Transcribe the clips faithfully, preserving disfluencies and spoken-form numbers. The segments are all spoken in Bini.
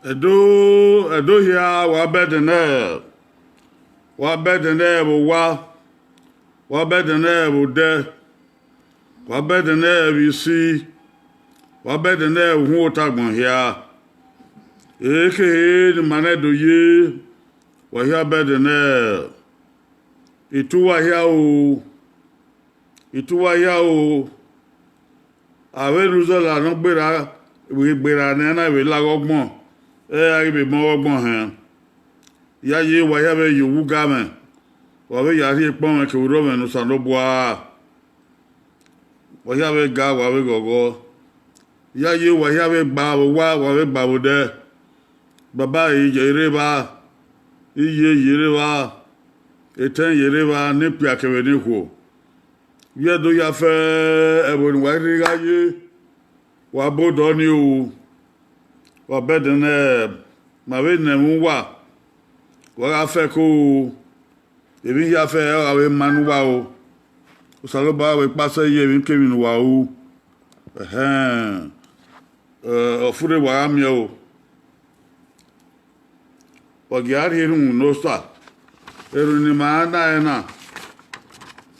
Ẹdo, Ẹdo hia, wa bẹdẹ nẹ, wa bẹdẹ nẹ vbe owa, wa bẹdẹ nẹ vbe odẹ, wa bẹdẹ nẹ vbe isi, wa bẹdẹ nẹ vbe uhunmwu otagbọn hia. Ehe ekehe ne ima nẹ do ye, wa hia bẹdẹ nẹ, itu uwa hia o, itu uwa hia o. Avbe Luzọla ne ọ gberra, vbe gberra nẹ na vbe la ọgbọn, ẹ ghi vbe mọ ọgbọn hẹn. Iyayi, wa hia vbe ye owu ga mwẹ, wa vbe ya rhie ekpọnmwẹ kevbe orhọmwẹ ne Osanobua. Wa hia vbe ga, wa vbe ghọghọ. Iyayi, wa hia vbe gba vbe owa, wa vbe gba vbe odẹ. Baba, iye ye rre evba, iye ye rre evba, etẹn ye rre evba, ne ikpia kevbe ne ikhuo. Vbe Ẹdo hia fẹ, ẹvbo ne uwa rhirhi gha ye, wa bọ odọ nii o, wa bẹdẹ nẹ, ma vbe nẹ ẹmwẹ uwa, wa gha fẹko o, emwi hia fẹ ọ gha vbe ma ne uwa o. Osanobua vbe kpasẹ ye emwikemwi ne uwa ru. Ẹhẹn, ọ furre wa gha miẹn o. Wa gia rhie erhunmwu ne Osa, erhunmwu ne ima na ẹre na,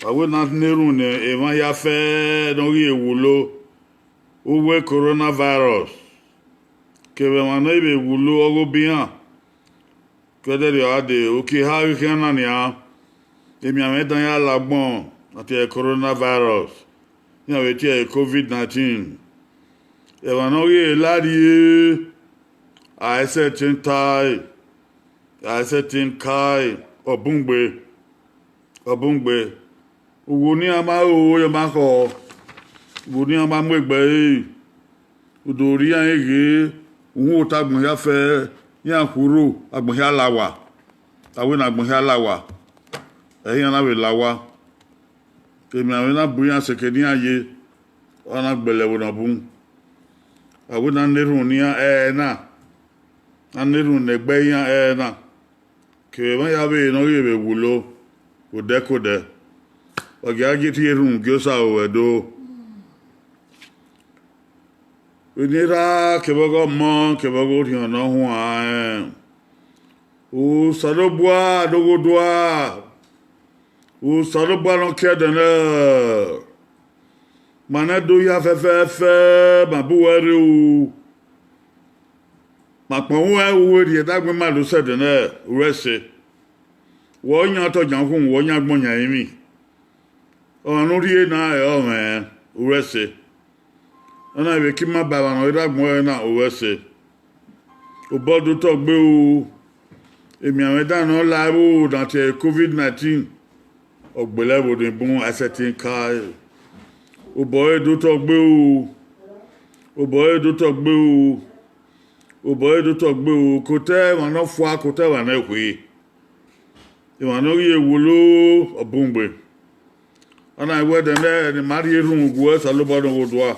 wa wẹ ne a na erhunmwu ne emwa hia fẹ ne ọ ghi wulo uwu coronavirus, kevbe emwa ne ọ vbe wulo ọghe obi iran. Ke ẹdẹrriọ gha dee, uki eha ghi khian na nian, emianmwẹ dan ya la agbọn, a tie coronavirus, iran vbe tie covid nineteen. Emwa ne ọ ghi la rrie, a i sẹtin tae, a i sẹtin kae, ọ bun gbe, ọ bun gbe. Uwu ne iran ma ro, ọ ma khọ, uwu ne iran ma mu egbe ẹre, u do rhie iran ghe, uhunmwu otagbọn hia fẹ, iran khuurhu, agbọn hia la owa, a wẹ ne agbọn hia la owa, ẹ i re iran na vbe la owa. Emianmwẹ na bu iran sẹ eke ne iran ye, ọ na gbẹlẹ ẹvbo ne ọ bun. A wẹ ne a na erhunmwu ne iran ẹre na, a na erhunmwu ne ẹgbẹe iran ẹre na, kevbe emwa hia vbe ne ọ ghi vbe wulo vbe odẹ ke odẹ. Wa gia gie rhie erhunmwu gie Osa o, Ẹdo. Vbene erha kevbe ọghe ọmọ kevbe ọghe orhiọn ne ọ huanrẹn, Osanobua ne oghẹ odua, Osanobua ne ọ kie ẹdẹnẹ, ma ne Ẹdo hia fẹfẹfẹ, ma bu uwẹ rre o. Ma kpọnmwẹ uwẹ, u rhie ẹdagbọn ima do sẹ ẹdẹnẹ, u ru ẹse. Wẹ ọ yan otọ yan ukhunmwu, wẹ ọ yan agbọn yan ẹrinmwi. Ọmwa ne u rhie na, ẹ i re mwẹ, u ru ẹse. Ọ na vbe ke ima ba emwa ne ọ rre agbọn ẹre na, u ru ẹse. Obọ do otọ gbe o, emianmwẹ dan ne ọ la ẹvbo na tie covid nineteen, ọ gbele ẹvbo ni bun, a i sẹtin kae. Obọ ẹre do otọ gbe o, obọ ẹre do otọ gbe o, obọ ẹre do otọ gbe o, ke otọ emwa ne ọ fua, ke otọ emwa ne ọ khui. Emwa ne ọ ghi wulo, ọ bun gbe. Ọ na wẹ ẹdẹnẹ ne ima rhie erhunmwu gie uwẹ, Osanobua ne oghẹ odua.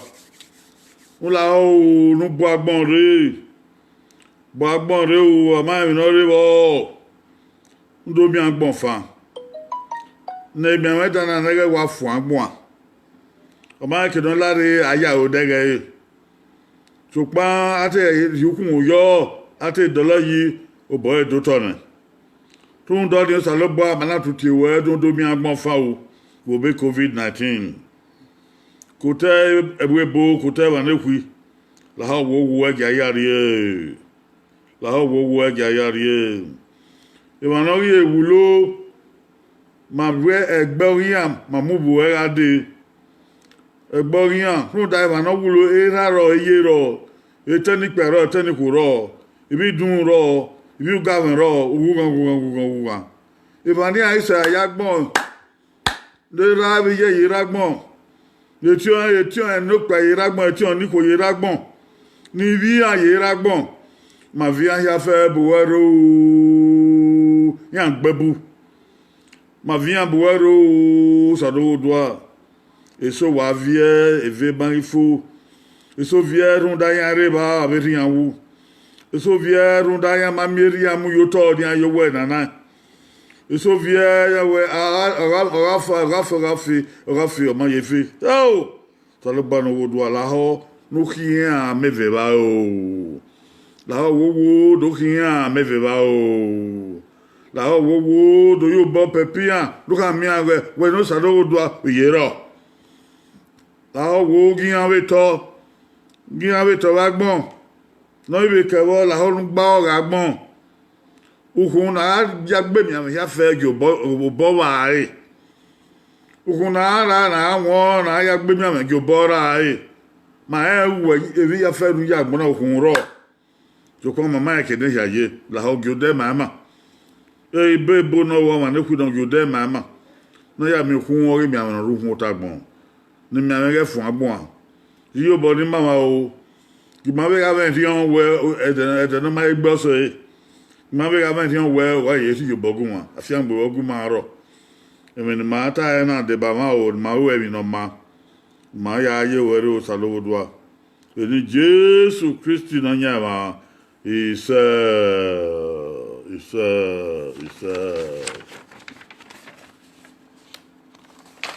U lahọ o, ne u bu agbọn rre, bu agbọn rre o, ọ ma rẹn emwi ne ọ rre vbọ, u do miẹn agbọn fan. Ne emianmwẹ dan na nẹghẹ wa fuan gbuan, ọ ma rẹn eke ne ọ la rre, a ya aro dẹghẹ ẹre. Sokpan a te rhie ukhunmwu yọ, a te dọlọ yi, obọ ẹre do otọ nẹ. Rhunmwuda ọnii, Osanobua, ma na tutie ruẹ do do miẹn agbọn fan ru vbe obọ covid nineteen. Ke otọ ẹvbo ebo, ke otọ emwa ne ọ khui, lahọ wẹ uwu uwẹ gia ya rrie, lahọ wẹ uwu uwẹ gia ya rrie. Emwa ne ọ ghi vbe wulo, ma vbe ẹgbẹ ọghe iran ma mu vbe uwẹ gha dee. Ẹgbẹ ọghe iran, rhunmwuda emwa ne ọ wulo, erha rrọọ, eye rrọọ, etẹn ne ikpia rrọọ, etẹn ne ikhuo rrọọ, ivbi idunmwu rrọọ, ivbi ugamwẹ rrọọ, ughughan, ughughan, ughughan. Emwa ne iran i sẹ ya agbọn, ne erha vbe iye ye rre agbọn, ne etiọnrẹn, etiọnrẹn ne okpia ye rre agbọn, etiọnrẹn ne ikhuo ye rre agbọn, ne ivbi iran ye rre agbọn, ma viọ iran hia fẹ bu uwẹ rro, iran gbe ẹbu. Ma viọ iran bu uwẹ rro, Osanobua. Eso wa viẹ, eve ma ghi fo. Eso viẹ rhunmwuda iran rre evba, a vbe rhie iran wu. Eso viẹ rhunmwuda iran ma miẹn erha iran mu ye otọ ne iran ye owẹ nana. Eso viẹ iran wẹ, a gha, a gha, a gha fa, a gha fa, a gha fe, a gha fe, ọ ma ye fe. Eo! Osanobua ne oghẹ odua, lahọ ne u khian amẹ vbe evba o. Lahọ wowo do khin iran mẹ vbe evba o. Lahọ wowo do ye obọ pẹpẹ iran do khama iran wẹ, wẹ ne Osanobua ye rrọọ. Lahọ wowo gie iran vbe tọ, gie iran vbe tọ vbe agbọn, ne ọ vbe kẹ vbọ lahọ ne u gba ọghe agbọn. Ukhunmwu ne a gha ya gbe emianmwẹ hia fẹ gie obọ, obọ vba ẹre. Ukhunmwu ne a ra, ne a wọn, ne a ya gbe emianmwẹ gie obọ ra ẹre. Ma rẹn uwẹ emwi hia fẹ ne u ya agbọn na ukhunmwu rrọọ. Sokpan ma ma rẹn ke ne hia ye, lahọ gie odẹ ma ima. Ebo ebo ne ọ ru ọmwa ne khui ne ọ gie odẹ ma ima, ne ọ ya miẹn ukhunmwu ọghe emianmwẹ ne ọ rre uhunmwu otọ agbọn, ne emianmwẹ ghẹ fuan gbuan. Iyobọ ne ima mwa o, gie ima vbe gha mwẹ erriọ wẹ ẹdẹ, ẹdẹ ne ọ ma he gbe ọsẹ ẹre, ima vbe gha mwẹ erriọ wẹ wa ye si iyobọ gu ima, afiangbe vbe ọ gu ima rrọọ. Emwi ne ima ta ẹre na deba mwa o, ne ima ru emwi ne ọ maa, ma ya ye ruẹ rre Osanobua. Vbene Jesu Kristi Nọyaẹnmwa, isẹ, isẹ, isẹ.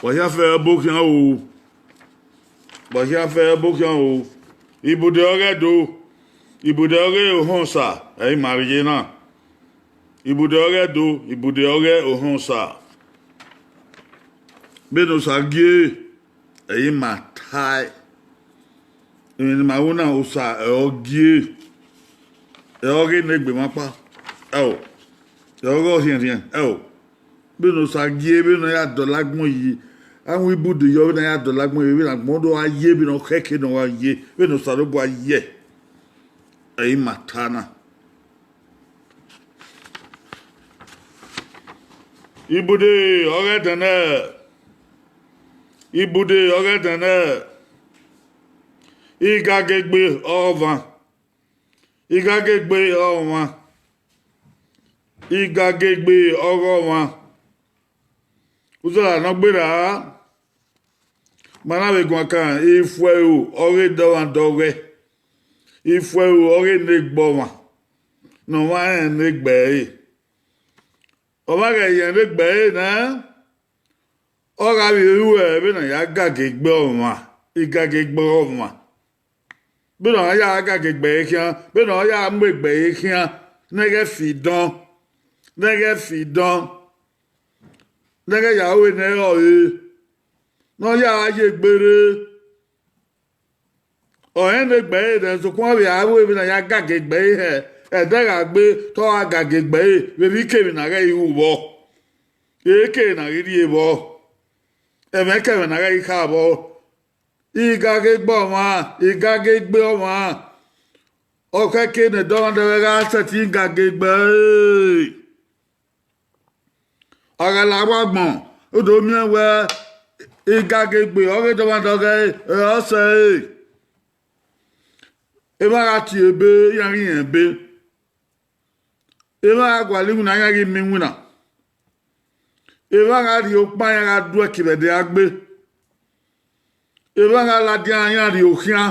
Wa hia fẹ ẹbokhian o. Wa hia fẹ ẹbokhian o. Ibude ọghe Ẹdo, ibude ọghe Ohọnsa, ẹ i ma rrie na. Ibude ọghe Ẹdo, ibude ọghe Ohọnsa. Vbene Osa gie, ẹ i ma tae. Emwi ne ima ru na, Osa ẹ ọ gie, ẹ ọ ghe ne egbe emwa ọkpa, ẹo, ẹ ọ ghe ọrhiẹnrhiẹn, ẹo. Vbene Osa gie, vbene ọ ya dọlọ agbọn yi, a wọn ibude yọ, vbene a ya dọlọ agbọn yi, vbene agbọn do gha ye, vbene ọ khẹke ne ọ gha ye, vbene Osanobua yẹ, ẹ i ma ta na. Ibude ọghe ẹdẹnẹ, ibude ọghe ẹdẹnẹ, igagegbe ọmwa, igagegbe ọmwa, igagegbe ọghe ọmwa. Uzọla ne ọ gberra, ma na vbe guan kan, ifuẹro ọghe dọmwadọghẹ, ifuẹro ọghe ne egbe ọmwa, ne ọmwa rẹn ne egbe ẹre. Ọmwa ghẹ rẹn ne egbe ẹre na, ọ gha vbe ru ẹre vbene a ya gagegbe ọmwa, igagegbe ọmwa. Vbene ọ ya gagegbe ẹre khian, vbene ọ ya mu egbe ẹre khian, ne ẹghẹ fi dọn, ne ẹghẹ fi dọn, ne ẹghẹ ya ru ne ẹrọ re, ne ọ ya ye egbe rre. Ọ rẹn ne egbe ẹre nẹ, sokpan ọ vbe a ru emwi ne a ya gagegbe ẹre hẹ, ẹdẹ gha gbe te ọ gha gagegbe ẹre vbe emwikemwi ne a ghẹ ru vbọ, ekere ne a ghi rrie vbọ, ẹmwẹkẹmwẹ ne a ghẹ ghi kha vbọ. Igagegbe ọmwa, igagegbe ọmwa, ọ khẹke ne dọmwadọghẹ gha sẹtin gagegbe ẹre. Ọ gha la vbe agbọn, u do miẹn wẹ igagegbe ọghe dọmwadọghẹ ọre ọ sẹ ẹre. Emwa gha tie ebe, iran ghi rẹn ebe. Emwa gha gualọ iwinna, iran ghi miẹn iwinna. Emwa gha rrie okpan, iran gha duẹki vbe ẹdẹ gha gbe. Emwa gha ladian, iran rrie okhian.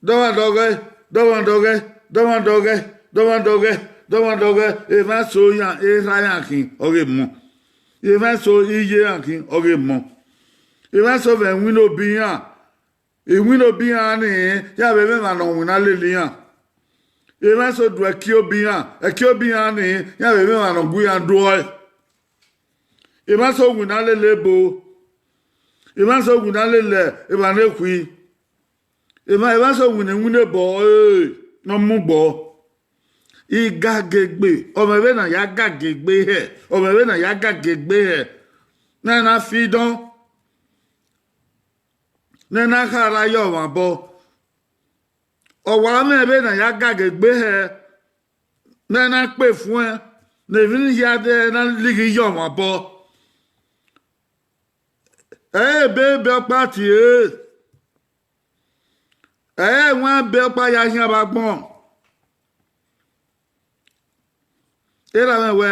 Dọmwadọghẹ, dọmwadọghẹ, dọmwadọghẹ, dọmwadọghẹ, dọmwadọghẹ, emwa eso iran, erha iran khin ọghe emọ. Emwa eso iye iran khin ọghe emọ. Emwa eso mwẹ iwinna obọ iran, iwinna obọ iran ni, iran vbe mwẹ emwa ne ọ winna lele iran. Emwa eso do ẹki obọ iran, ẹki obọ iran ni, iran vbe mwẹ emwa ne ọ gu iran do ẹe. Emwa eso winna lele ebo, emwa eso winna lele emwa ne khui, emwa, emwa eso winna iwinna ebo ẹre ne ọ mu gbo. Igagegbe, ọ mwẹ vbene a ya gagegbe hẹ, ọ mwẹ vbene a ya gagegbe hẹ, ne a na fi dọn, ne a na kha ra ye ọmwa obọ. Ọ wa mwẹ vbene a ya gagegbe hẹ, ne a na kpe fuẹn, ne emwi hia dẹ na lighi ye ọmwa obọ. Ẹ i re ebe ebe ọkpa tie, ẹ i re ẹwaẹn ebe ọkpa ya khian vbe agbọn. Erha mwẹ wẹ,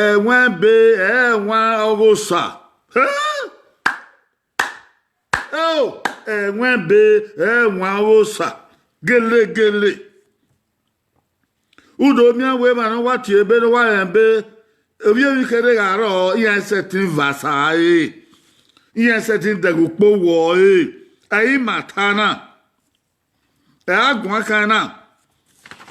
ẹwaẹn ebe, ẹwaẹn ọghe Osa. Ẹo, ẹwaẹn ebe, ẹwaẹn ọghe Osa. Gelegele. U do miẹn wẹ emwa ne ọ wa tie ebe, ne ọ wa rẹn ebe, ovbi emwi kherhe gha rrọọ, iran sẹtin vbe asa ẹre, iran sẹtin dẹghe ukpo vbọ ẹre, ẹ i re ima ta na. Ẹ a guan kan na,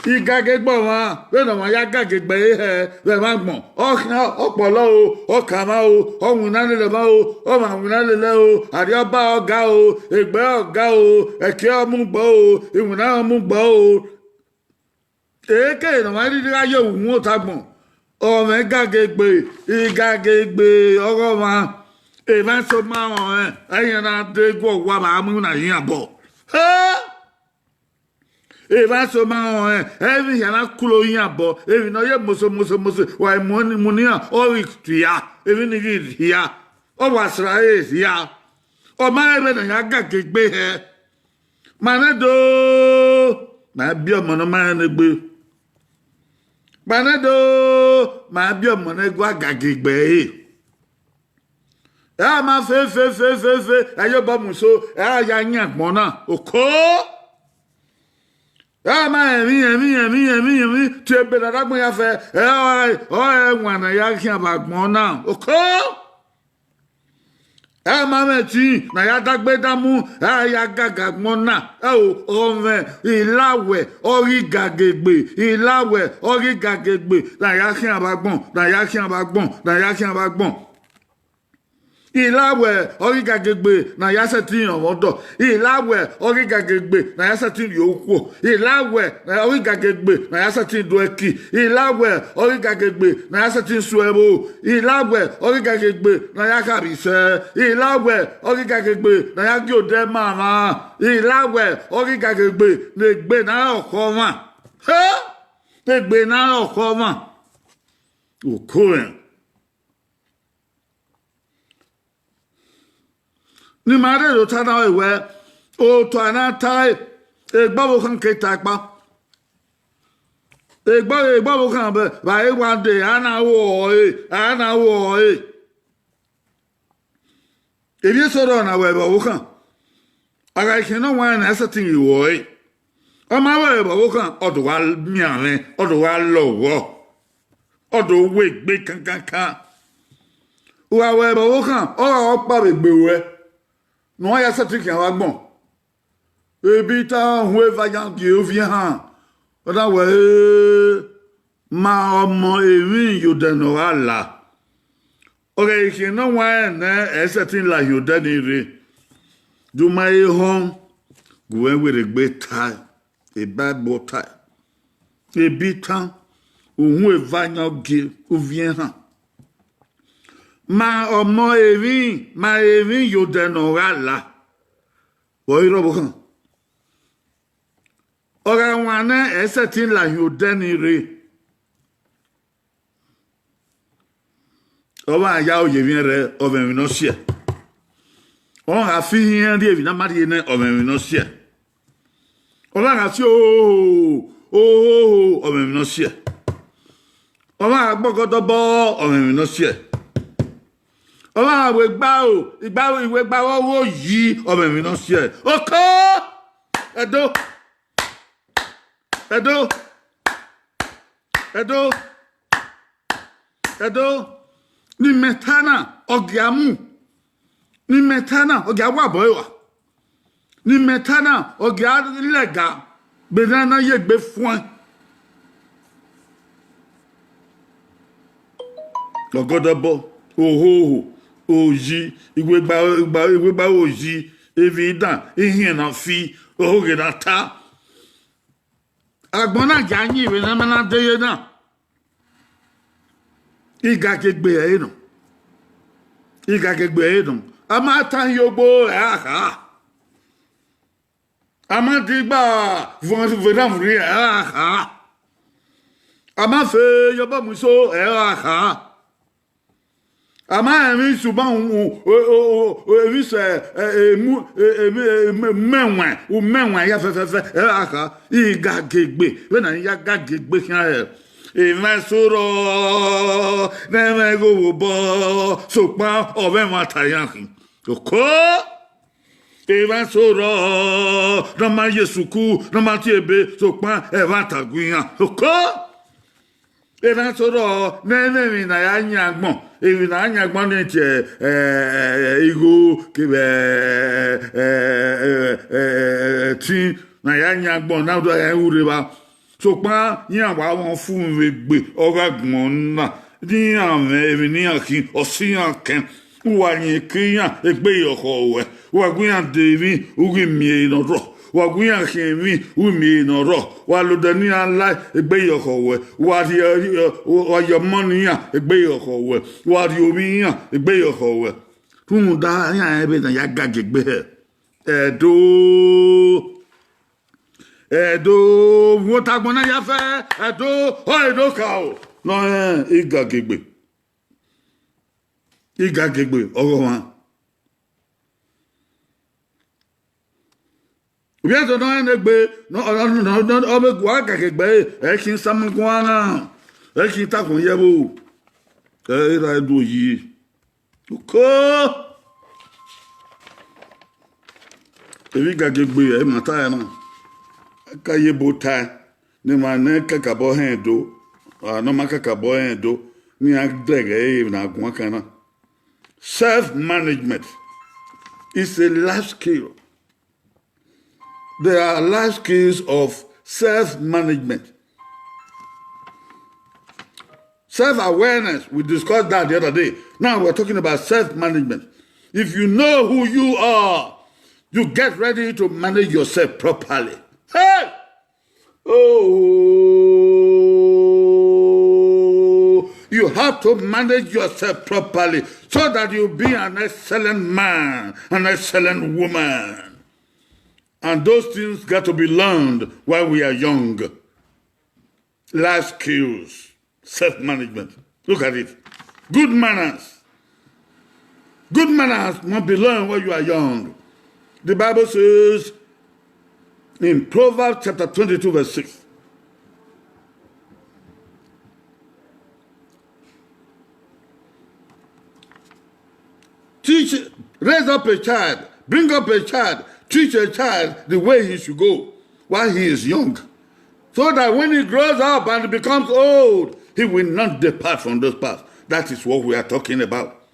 Igagegbe ọmwa, vbene ọmwa ya gagegbe ẹre hẹ vbe ẹmwẹ agbọn, ọ khian ọkpọlọ o, ọ kan mwa o, ọ winna lele ọmwa o, ọ ma winna lele o, arriọba ọga o, egbe ọga o, ẹki ọmugbo o, iwinna ọmugbo o. Ekere ne ọmwa rhirhi gha ye uhunmwu ota agbọn, ọ mwẹ igagegbe, igagegbe ọghe ọmwa, emwa eso ma rẹn ọnrẹn, iran na de guọ owa vbe a mu iwinna ye iran obọ. He! Emwa eso ma rẹn ọnrẹn, emwi hia na kulo iran obọ, emwi ne ọ ye mose mose mose, wa mu ni, mu ne iran, ọ ghi rhia, emwi ni ghi rhia, ọ wa sra ẹre rhia, ọ ma rẹn vbene a ya gagegbe hẹ. Ma nẹ do, ma biẹ ọmọ ne ọ ma rẹn ne egbe. Ma nẹ do, ma biẹ ọmọ ne ẹgua gagegbe ẹre. Ẹ a ma fe fe fe fe fe, ẹ ye obọ mu so, ẹ a ya yan agbọn na, oko. Ẹ a ma ẹmwi ẹmwi ẹmwi ẹmwi ẹmwi, tie ebe ne a da gbọn ya fẹ, ẹ ọre, ọre ẹwaẹn ne a ya khian vbe agbọn na, oko. Ẹ a ma mwẹ ẹtin ne a ya dagbe damu, ẹ a ya gaga agbọn na, ẹ o, ọ mwẹ, ilawẹ, ọ ghi gagegbe, ilawẹ, ọ ghi gagegbe, ne a ya khian vbe agbọn, ne a ya khian vbe agbọn, ne a ya khian vbe agbọn. Ilawẹ, ọ ghi gagegbe ne a ya sẹtin rọnmwẹ ọdọ. Ilawẹ, ọ ghi gagegbe ne a ya sẹtin rhie okhuo. Ilawẹ, ọ ghi gagegbe ne a ya sẹtin do ẹki. Ilawẹ, ọ ghi gagegbe ne a ya sẹtin su ẹvbo. Ilawẹ, ọ ghi gagegbe ne a ya kha vbe isẹ. Ilawẹ, ọ ghi gagegbe ne a ya gie odẹ ma mwa. Ilawẹ, ọ ghi gagegbe ne egbe ne a rẹ ọkhọ mwa. He! Egbe ne a rẹ ọkhọ mwa. Oko rẹn. Ne ima rherhe ota na ọre wẹẹ, otọ a na tae, egbe ọvbokhan ke ta kpa. Egbe, egbe ọvbokhan vbe, vbe a re one day, a na ru ọre, a na ru ọre. Emwi eso rrọọ na wẹ vbe ọvbokhan. A gha khian ne ọ wanrẹn ne a sẹtin ghi ru ọre. Ọ ma vbe vbe ọvbokhan, ọ do gha miẹn amwẹ, ọ do gha lọghọ, ọ do wu egbe kankankan. U gha vbe vbe ọvbokhan, ọ gha ọkpa vbe egbe ruẹ, ne uwa ya sẹtin khian vbe agbọn. Ebi ta uhunmwu eva yan gie ovbi ehan, ọ na wẹẹ, ma ọmọ emwi ye odẹ ne ọ gha la. Ọ ghẹ i khian ne ọ wanrẹn nẹ, ẹ i sẹtin la hin odẹ ni rre. De u ma he họn, gu ẹn werriegbe tae, Baibol tae, ebi tan, uhunmwu eva yan gie ovbi ehan. Ma ọmọ emwi, ma emwi ye odẹ ne ọ gha la. Vbe ọ i rre ọvbokhan, ọ gha wan nẹ, ẹ i sẹtin la hin odẹ ni rre. Ọmwa ya ro ye emwi ẹnrẹn, ọ mwẹ emwi ne ọ siẹ. Ọ gha fi ihiẹn rrie emwi ne a ma rhie nẹ, ọ mwẹ emwi ne ọ siẹ. Ọmwa gha fi ohoho, ohoho, ọ mwẹ emwi ne ọ siẹ. Ọmwa gha gbe ọgọdọbọ, ọ mwẹ emwi ne ọ siẹ. Ọmwa gha wegbe aro, igbe aro, iwegbe aro ọghe oyi, ọ mwẹ emwi ne ọ siẹ. Oko! Ẹdo! Ẹdo! Ẹdo! Ẹdo! Ne imẹ ta na, ọ gia mu. Ne imẹ ta na, ọ gia wa obọ ẹre rua. Ne imẹ ta na, ọ gia lẹga, vbe ne a na ye egbe fuẹn. Ọgọdọbọ, ohoho, oyi, iwegbe aro, iwegbe aro oyi, evbi dan, ihiẹn na fi, ohoghe na ta. Agbọn na gia yin vbe ne a ma na deye na. Igagegbe ẹre nọ. Igagegbe ẹre nọ. A ma ta hin ogbo, ẹ a kha. A ma digba vuọn vbe na vurri, ẹ a kha. A ma fe ye obọ mu iso, ẹ a kha. A ma rẹn emwi sugban u, u, u, u, emwi sẹ, ẹ, emu, ẹ, emwi, ẹ, emu, umẹwaẹn, umẹwaẹn hia fẹfẹfẹ, ẹ a kha. Igagegbe, vbene a ya gagegbe khian hẹ. Emwa eso rrọọ ne ẹmwẹ ghe ovbi obọ, sokpan ọ vbe ẹmwata iran khin. Oko! Emwa eso rrọọ ne ọ ma ye sukuu, ne ọ ma tie ebe, sokpan ẹmwata gu iran. Oko! Emwa eso rrọọ ne ẹ i mwẹ emwi ne a ya yan agbọn, emwi ne a ya yan agbọn ni tie, ẹ, ẹ, ẹ, igho kevbe, ẹ, ẹ, ẹ, ẹtin ne a ya yan agbọn, na do a ya ru rre evba. Sokpan iran wa mwẹ ọfumwegbe, ọ gha gbọn na, ne iran mwẹ emwi ne iran khin, ọ sẹ iran kẹn. Uwa yin eke iran, egbe ye ọkhọ ruẹ. Wa gu iran de emwi, u ghi miẹn ehe ne ọ rrọọ. Wa gu iran khian emwi, u ghi miẹn ehe ne ọ rrọọ. Wa la odẹ ne iran la, egbe ye ọkhọ ruẹ. Wa rhie, wa ye ọmọ ne iran, egbe ye ọkhọ ruẹ. Wa rhie ovbi iran, egbe ye ọkhọ ruẹ. Rhunmwuda iran rẹn vbene a ya gage egbe hẹ. Ẹdo, Ẹdo, vbe otagbọn na ya fẹ, Ẹdo, ọ Ẹdo ka o. Ne ọ rẹn igagegbe. Igagegbe, ọghọmwa. Ovbi ẹzọ ne ọ rẹn egbe, ne ọ, ọ, ọ, ọ, ọ vbe gu agagegbe ẹre, ẹ i khin sama guan na, ẹ i khin takhọn ye ẹvbo, ẹ i ra do yi. Uko! Evbi igagegbe, ẹ i ma ta ẹre na. A ka ye ebo tae, ne emwa ne kakabọ hẹn do, a, ne ọ ma kakabọ hẹn do, ne iran dẹghẹ ẹre ne a guan kan na. Self management is a life skill. There are life skills of self management. Self awareness, we discussed that the other day. Now we're talking about self management. If you know who you are, you get ready to manage yourself properly. Hey! Oh, you have to manage yourself properly so that you be an excellent man, an excellent woman. And those things got to be learned while we are young. Life skills, self management. Look at it. Good manners. Good manners must be learned when you are young. The Bible says in Proverbs chapter twenty-two, verse six, teach, raise up a child, bring up a child, teach a child the way he should go while he is young, so that when he grows up and becomes old, he will not depart from those paths. That is what we are talking about.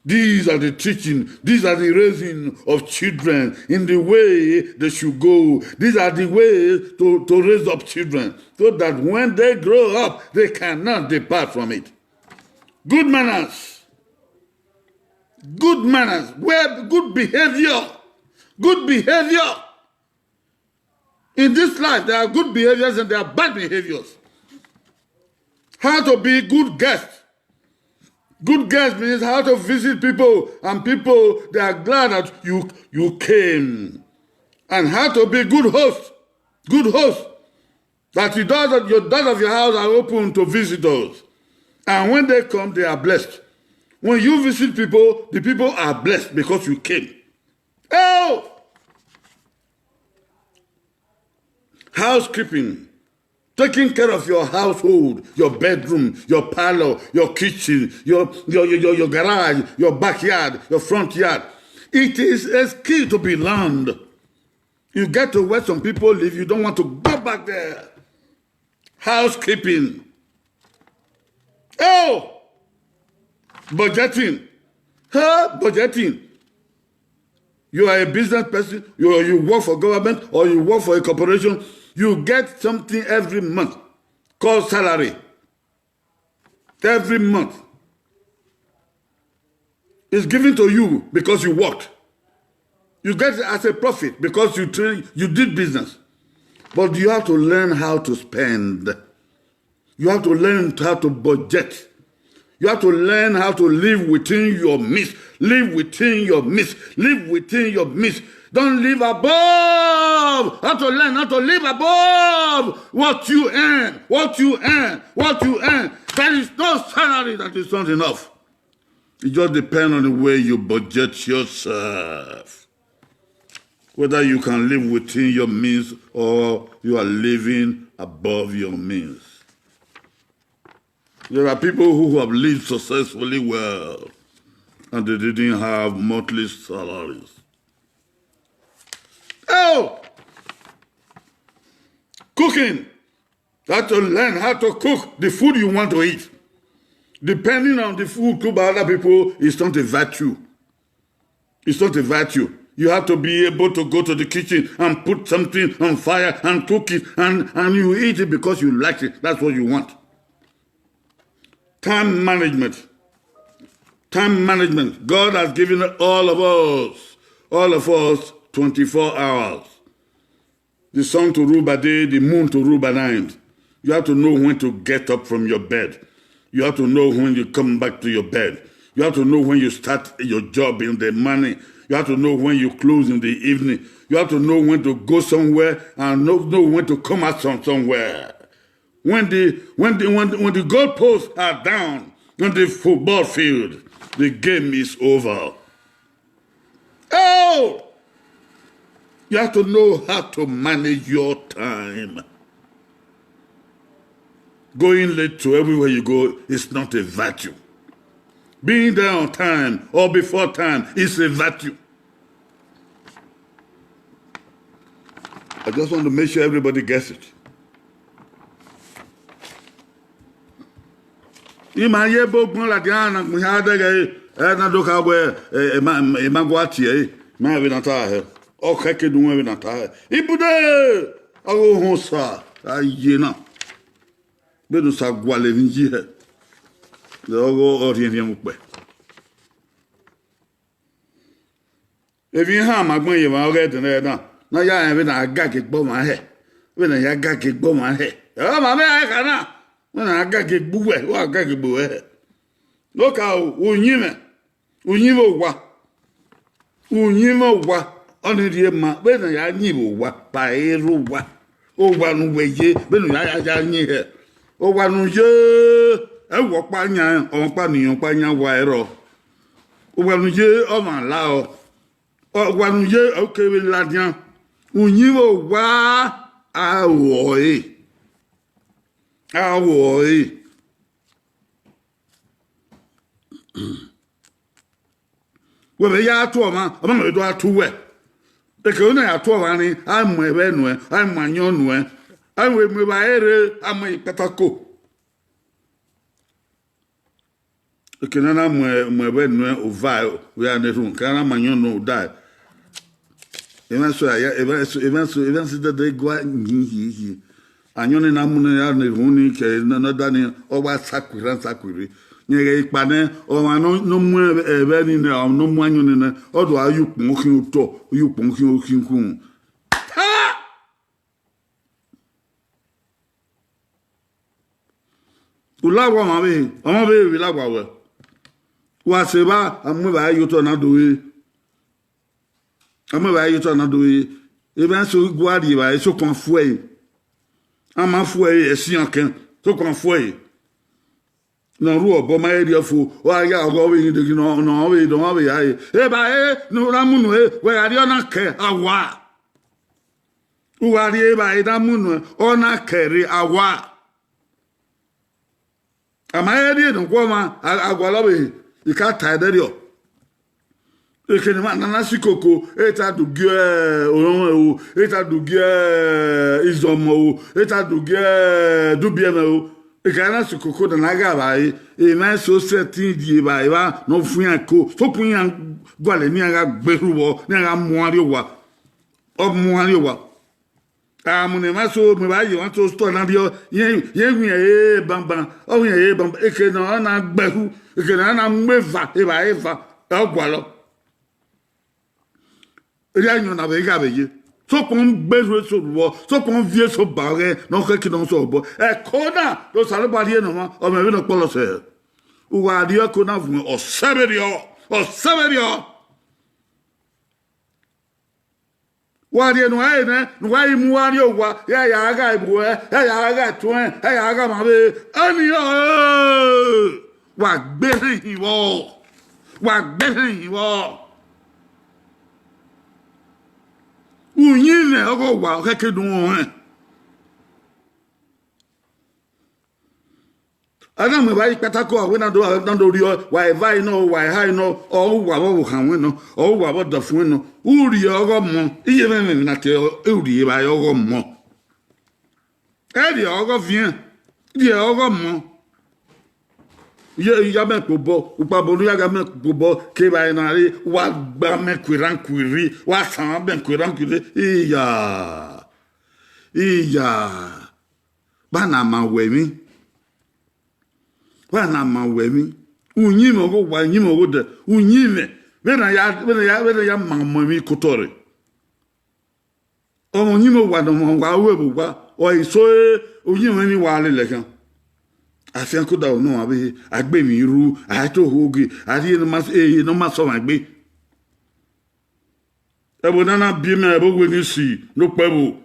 These are the teaching, these are the raising of children in the way they should go. These are the ways to, to raise up children so that when they grow up, they cannot depart from it. Good manners. Good manners. Well, good behavior. Good behavior. In this life, there are good behaviors and there are bad behaviors. How to be good guest. Good guest means how to visit people, and people, they are glad that you, you came. And how to be good host. Good host. That your doors, your doors of your house are open to visitors. And when they come, they are blessed. When you visit people, the people are blessed because you came. Oh! Housekeeping, taking care of your household, your bedroom, your parlor, your kitchen, your, your, your, your, your garage, your backyard, your front yard. It is a skill to be learned. You get to where some people live, you don't want to go back there. Housekeeping. Oh! Budgeting. Huh? Budgeting. You are a business person, you, you work for government or you work for a corporation, you get something every month called salary. Every month. It's given to you because you worked. You get it as a profit because you train, you did business. But you have to learn how to spend. You have to learn how to budget. You have to learn how to live within your means. Live within your means. Live within your means. Don't live above. How to learn how to live above what you earn, what you earn, what you earn. There is no salary that is not enough. It just depends on the way you budget yourself. Whether you can live within your means or you are living above your means. There are people who have lived successfully well and they didn't have monthly salaries. Oh! Cooking. You have to learn how to cook the food you want to eat. Depending on the food cooked by other people, it's not a virtue. It's not a virtue. You have to be able to go to the kitchen and put something on fire and cook it, and, and you eat it because you like it. That's what you want. Time management. Time management. God has given all of us, all of us, twenty-four hours. The sun to rule by day, the moon to rule by night. You have to know when to get up from your bed. You have to know when you come back to your bed. You have to know when you start your job in the morning. You have to know when you close in the evening. You have to know when to go somewhere and know, know when to come out from somewhere. When the, when the, when, when the goalposts are down on the football field, the game is over. Oh! You have to know how to manage your time. Going late to everywhere you go is not a virtue. Being there on time or before time is a virtue. I just want to make sure everybody gets it. Ima ye ebe ogbọn ladian na gbọn hia dẹghe ẹre, ẹ na do kha wẹ, ẹ, ẹ ma, ẹ ma gua tie ẹre, ma vbe na ta hẹ. Ọ khẹke ne uwẹ vbe na ta hẹ. Ibude, ọghe ohọn sa, a ye na. Vbene u sa gualọ emwi yi hẹ, ọghe ọ rhiẹnrhiẹn vbe ukpẹ. Emwi ihan ma gbẹn ye emwa ọghe ẹdẹnẹrẹ na, ne a ya rẹn vbene a gage gbe ọmwa hẹ, vbene a ya gage gbe ọmwa hẹ. Ọmwa vbe a kha na, vbene a gage gbe uwẹ, wa gage gbe uwẹ hẹ. Okaro, uyinmwẹ, uyinmwẹ owa, uyinmwẹ owa, ọnii rhie ma, vbene a ya yin vbe owa, ba ere owa. Owa ne uwẹ ye, vbene u ya ya ya yin hẹ. Owa ne u ye, ẹvbo ọkpa yan, ọmwa ọkpa ne irẹn ọkpa yan wa ẹrọ. Owa ne u ye, ọmwa la ọ. Owa ne u ye, okevbe ladian. Uyinmwẹ owa, a ru ọre. A ru ọre. Wẹ vbe ya tu ọmwa, ọmwa vbe do a tu wẹ. Eke ne a ya tu ọmwa ni, a mu ẹvbo nuẹn, a mu ayọn nuẹn, a mu emu evbare rre, a mu ẹre ikpatako. Eke ne a na mu ẹ-, mu ẹvbo nuẹn ova, ọ ya na erhunmwu, ke a na mu ayọn nuẹn odae. Emwa eso ya, emwa eso, emwa eso, emwa eso dede gua yi, yi, yi. Ayọn ne na mu ne a na erhunmwu ni ke ne, ne ọ da ni, ọ wa sakuirre, sakuirre. Yẹn ghẹ ikpa nẹ, ọmwa ne ọ, ne ọ mu ẹvbo ni nẹ, ne ọ mu ayọn ni nẹ, ọ do a ye ukpọn khin otọ, ye ukpọn khin okhin kun. Ta! U la owa ọmwa vbe, ọmwa vbe vbe la owa wẹ. Wa sẹ evba, a mu evbare ye otọ na do re. A mu evbare ye otọ na do re. Emwa eso gua rri evbare, sokpan fu ẹre. A ma fu ẹre, ẹ sian kẹn, sokpan fu ẹre. Ne ọ ru obọ ma rhie fo, ọ gha ya ọghọ vbe hin deghi ne ọ, ne ọ vbe, ne ọ vbe ya re. Evbare ne u na mu nuẹn, wẹ gha rrie ọna kẹ, a wa. U gha rrie evbare na mu nuẹn, ọ na kẹ rre, a wa. A ma he rrie ne ọguọmwa, a, a gualọ vbe, I ka ta ẹdẹrriọ. Eke ne emwa na na si koko, e ta do gie, eh, orọnmwẹ o, e ta do gie, eh, izọmọ o, e ta do gie, eh, dubiẹmwẹ o. Eke a na si koko na na gha vbare, emwa eso sẹtin rri evbare evba ne ọ fu iran ko, sokpan iran gualọ ne iran gha gbe erhuvbọ, ne iran gha mu uan rrie owa. Ọ mu uan rrie owa. A mu ne emwa eso, mu evba ye emwa eso otọ na rriọ, irẹn, irẹn wiẹn ẹre banban, ọ wiẹn ẹre banban, eke ne ọ na gbe ẹhu, eke ne a na mu eva, evbare eva, ọ gualọ. Erriọ ayọn na vbe gha vbe ye. Sokpan gbe erhu eso rhuvbọ, sokpan viọ eso ba ọghẹ ne ọ khẹke ne ọ sẹ obọ. Ẹko na, do Osanobua rhie ne ọmwa, ọ mwẹ vbene ọ kpọlọ sẹ. U gha rrie ẹko na vuọn, ọ sẹ vberriọ, ọ sẹ vberriọ. Wa rhie ne uwa re nẹ, ne uwa i mu uwa rrie owa, ya ya gha ibuẹ, ya ya gha ẹtuẹn, ya ya gha ọmwa vbe, ọnii ọ, wa gbe erhan hin vbọ, wa gbe erhan hin vbọ. Uyinmwẹ ọghe owa, ọ khẹke ne u rẹn. A na mu evbare ikpatako, a wẹ na do, na do rriọ, wa evbare nọ, wa ehae nọ, ọ ru uwa vbe ọvbokhan ruẹn nọ, ọ ru uwa vbe ọdafẹn ruẹn nọ, u rhie ọghe ọmọ, iye mwẹ mwẹ na te, u rhie evbare ọghe ọmọ. Ẹ rhie ọghe ọviẹn, rhie ọghe ọmọ. Ye ya mẹ kpo obọ, ukpabọ ne u ya gha mẹ kpo obọ, kevbe a na re, wa gba mẹ kuerhan kuerri, wa san mẹ kuerhan kuerri. Iya, iya, vbene a ma wẹ emwi, vbene a ma wẹ emwi, uyinmwẹ ọghe owa, uyinmwẹ ọghe odẹ, uyinmwẹ, vbene a ya, vbene a ya, vbene a ya ma mọ emwi ke otọ rre. Ọmọ uyinmwẹ owa ne ọmọ wa ru vbe owa, ọ i so uyinmwẹ ni wa lele ẹkhan. Afian koda ne ọmwa vbe a gbe emwi ru, a i to ho ghe, a rhie ne ọ ma, ehe ne ọ ma sẹ ọmwa egbe. Ẹvbo ne a na biẹ mẹ ẹvbo owenisi ne okpẹvbo,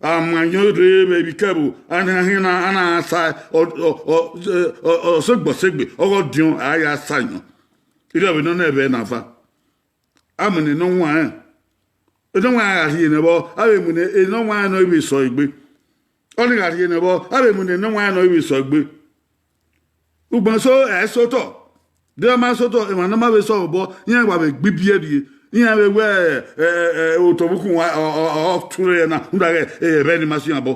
a ma ayọn rre vbe emwi kẹvbo, a na khian na, a na sa ọ, ọ, ọ, ọ, ọ, ọsẹgbe ọsẹgbe, ọghe ọdiọn a ya sa ayọn. Irẹn vbe nọ nẹ vbe na va. A mu ne enọwanrẹn, enọwanrẹn gha rhie nẹ vbọ, a vbe mu ne enọwanrẹn ne ọ i vbe sẹ ọre egbe. Ọnii gha rhie nẹ vbọ, a vbe mu ne enọwanrẹn ne ọ i vbe sẹ ọre egbe. Ugbẹn eso ẹ i sẹ otọ. De ọ ma sẹ otọ, emwa ne ọ ma vbe sẹ ọre obọ, iran wa vbe gbe ibiẹ rrie, iran vbe wẹ, ẹ, ẹ, ẹ, otọ vbe ukhunmwu ọ, ọ, ọ, ọ ture ẹre na, rhunmwuda ighẹ, ẹ, ẹvbo ẹre ni ma sẹ iran obọ.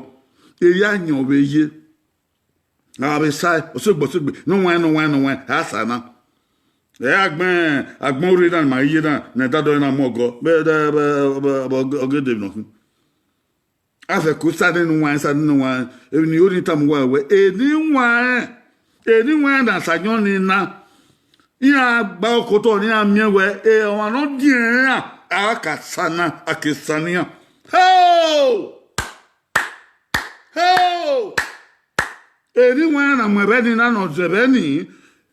Erriọ ayọn vbe ye. A vbe sae, ọsẹgbe ọsẹgbe, nọwanrẹn, nọwanrẹn, nọwanrẹn, a sa na. Ẹ, agbọn, agbọn orre na ma ye na, ne ẹdadọ na mu ọgọ, vbe, vbe, vbe, vbe, vbe ọgede nọ khin. A fẹ ko sa nene uwanrẹn, sa nene uwanrẹn, emwi ne I ru ni tama uwa wẹ, eni uwanrẹn, eni uwanrẹn ne a sa ayọn ni na, iran gba okotọ ne iran miẹn wẹ, e, ọmwa ne ọ diẹn iran, a ka sa na, a ke sa ne iran. Ho! Ho! Eni uwanrẹn na mu ẹvbo ẹre ni na ne ọ zẹ ẹvbo ẹre ni,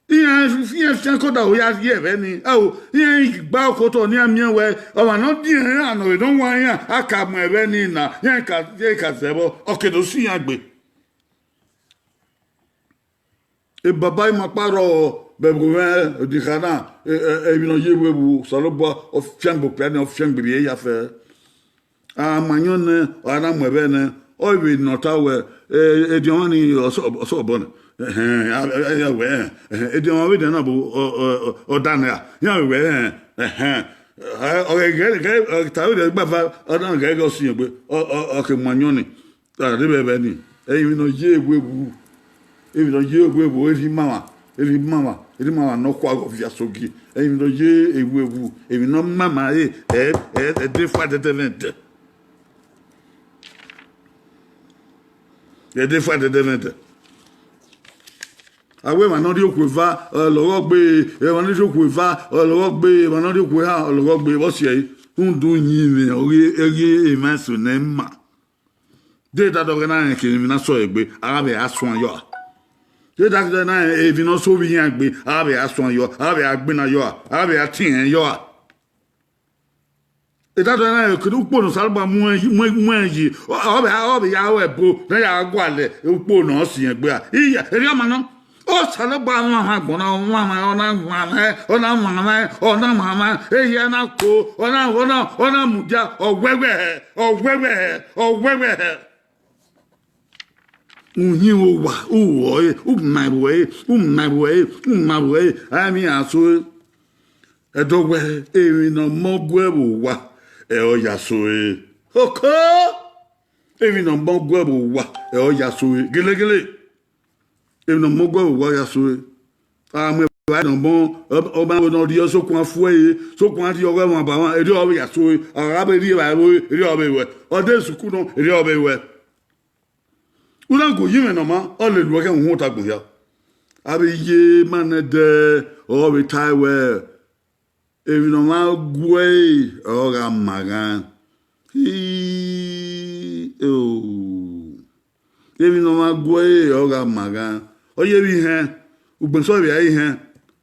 iran, iran fian koda ọ ya rhie ẹvbo ẹre ni. Ao, iran ghi gba okotọ ne iran miẹn wẹ, ọmwa ne ọ diẹn iran ne ọ vbe nọ wan iran, a ka mu ẹvbo ẹre ni na, iran ka, iran ka zẹ vbọ, ọ ke do si iran gbe. Ebaba ima kpa rrọọ vbe ẹvbo mwẹ odikha na, e, e, emwi ne ọ ye vbe vbu, Osanobua, ọ fiangbe okpia ni, ọ fiangbe vbe ya fẹ. A ma ayọn nẹ, ọ na mu ẹvbo ẹre nẹ, ọ vbe nọ ta wẹ, e, ediọn mwa ni ọsẹ, ọsẹ obọ nẹ. Ẹhẹn, a, a, a, wẹ, ẹhẹn, ediọn mwa vbe ediọn na bu, ọ, ọ, ọ, ọ da nẹ ra? Iran vbe wẹ, ẹhẹn, ẹhẹn. Ẹ, ọ ghẹ, ghẹ, ghẹ, ọ ta vbe ediọn gbava, ọ na ghẹ ghẹ ọ si yẹn gbe, ọ, ọ, ọ ke mu ayọn ni. A rre vbe ẹvbo ni, emwi ne ọ ye vbe vbu, emwi ne ọ ye vbe vbu, erha imama, erha imama, erha imama ne ọ khua ghe ọvia so gie, emwi ne ọ ye vbe vbu, emwi ne ọ mama re, ẹ, ẹ, ẹdẹ fua dẹdẹ vbe ẹdẹ. Ẹdẹ fua dẹdẹ vbe ẹdẹ. A wẹ emwa ne ọ rhie okhuo eva, ọ lọghọ gbe, emwa ne ọ rhie okhuo eva, ọ lọghọ gbe, emwa ne ọ rhie okhuo eha, ọ lọghọ gbe, vbọ si ẹre, rhunmwuda uyinmwẹ, ọ ghi, ọ ghi emwa eso ne ẹ ma. De da dọghe na rẹn ke emwi na sẹ ọre egbe, a gha vbe a suẹn yọ a. De da dọghe na rẹn emwi ne ọ sẹ ovbi iran egbe, a gha vbe a suẹn yọ, a gha vbe a gbinna yọ a, a gha vbe a tie irẹn yọ a. Edadọ na rẹn kere ukpo ne Osanobua mu ẹn yi, mu ẹn, mu ẹn yi, ọ, ọ vbe, ọ vbe ya ru ẹbo ne a ya gualọ ukpo ne ọ si irẹn egbe a. Iya, erriọ ma nọ. Osanobua mwamwa agbọn na, ọ mwamwa, ọ na mwamwa, ọ na mwamwa, ọ na mwamwa, ehi na ko, ọ na, ọ na, ọ na mudia, ọ wẹwẹ hẹ, ọ wẹwẹ hẹ, ọ wẹwẹ hẹ. Uyinmwẹ owa, u ru ẹre, u ma vbe ẹre, u ma vbe ẹre, u ma vbe ẹre, a i miẹn iran so ẹre. Ẹdẹ wẹ, emwi ne ọ mọ guẹ vbe owa, ẹ ọ ya so ẹre. Oko! Emwi ne ọ mọ guẹ vbe owa, ẹ ọ ya so ẹre. Gelegele. Emwi ne ọ mọ guẹ vbe owa ya so ẹre. A mu evbare ne ọ mọ, ọ ma vbe ne ọ rhie sokpan fu ẹre, sokpan rhie ọghe ẹmwẹ ba mwa, erriọ ọ vbe ya so ẹre. A gha vbe rhie evbare vbe ore, erriọ ọ vbe ruẹ. Ọ de sukuru nọ, erriọ ọ vbe ruẹ. U na gu uyinmwẹ ne ọ ma, ọ lele uẹ khian uhunmwu ota agbọn hia. A vbe ye ma nẹdẹ, ọ vbe tae wẹẹ, emwi ne ọ ma guẹ ẹre, ọ gha ma ghan. Hii, o. Emwi ne ọ ma guẹ ẹre, ọ gha ma ghan. Ọ ye vbe ihẹn, ugbẹn sẹ vbe a ihẹn,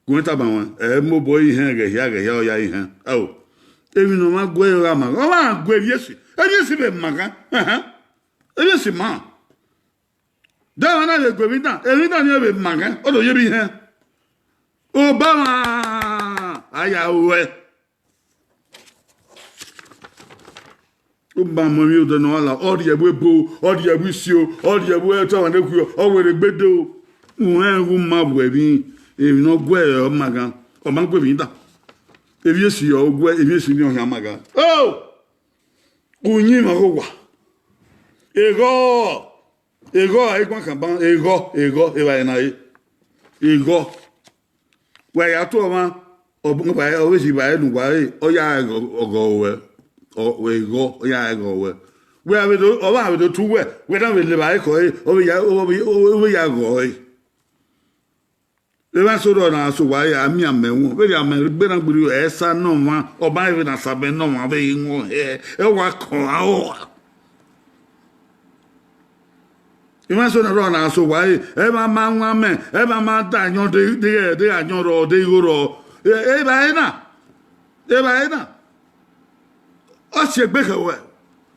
gu ẹn tama ruẹn, ẹ mobọ ihẹn ghẹ hia, ghẹ hia, ọ ya ihẹn. Ao, emwi ne ọ ma guẹ ẹre, ọ gha ma ghan. Ọ ma guẹ emwi esi, emwi esi vbe ma ghan. Ẹhẹn. Emwi esi ma. De ọmwa na vbe gu emwi dan, emwi dan ni vbe ma ghan, ọ do ye vbe ihẹn. Obama, a ya ruẹ. U ma mu emwi odẹ ne ọ gha la, ọ rhie ẹvbo ebo, ọ rhie ẹvbo isio, ọ rhie ẹvbo ẹtọmwa ne khuo, ọ werriegbe do. Uwẹ gu ma vbe emwi, emwi ne ọ guẹ ọ ma ghan, ọ ma gu emwi dan. Emwi esi ọ guẹ, emwi esi ni ọ khian ma ghan. O! Uyinmwẹ ọghe owa. Eghọ, eghọ, eguan kan ban, eghọ, eghọ, evbare na re. Eghọ. Wa ya tu ọmwa, ọ vbe si vba ẹre ne uwa re, ọ ya ghọ ruẹ, ọ, eghọ, ọ ya ghọ ruẹ. Wẹ a vbe do, ọ vbe a vbe do tu uwẹ, wẹ na vbe le vba ẹre khọ ẹre, ọ vbe ya, ọ vbe, ọ vbe ya ghọ ẹre. Emwa eso rrọọ na so uwa re, a miẹn amẹ wọn, vbene amẹ gbe na gbiri ẹsa ne ọmwa, ọ ma vbe na sa amẹ ne ọmwa vbe wọn hẹ, ẹ wa kọn aro. Emwa eso na rrọọ na so uwa re, ẹ ma ma wan amẹ, ẹ ma ma da ayọn de, de, de ayọn rrọọ, de igho rrọọ. E, evbare na, evbare na, ọ si egbe khẹ wẹ,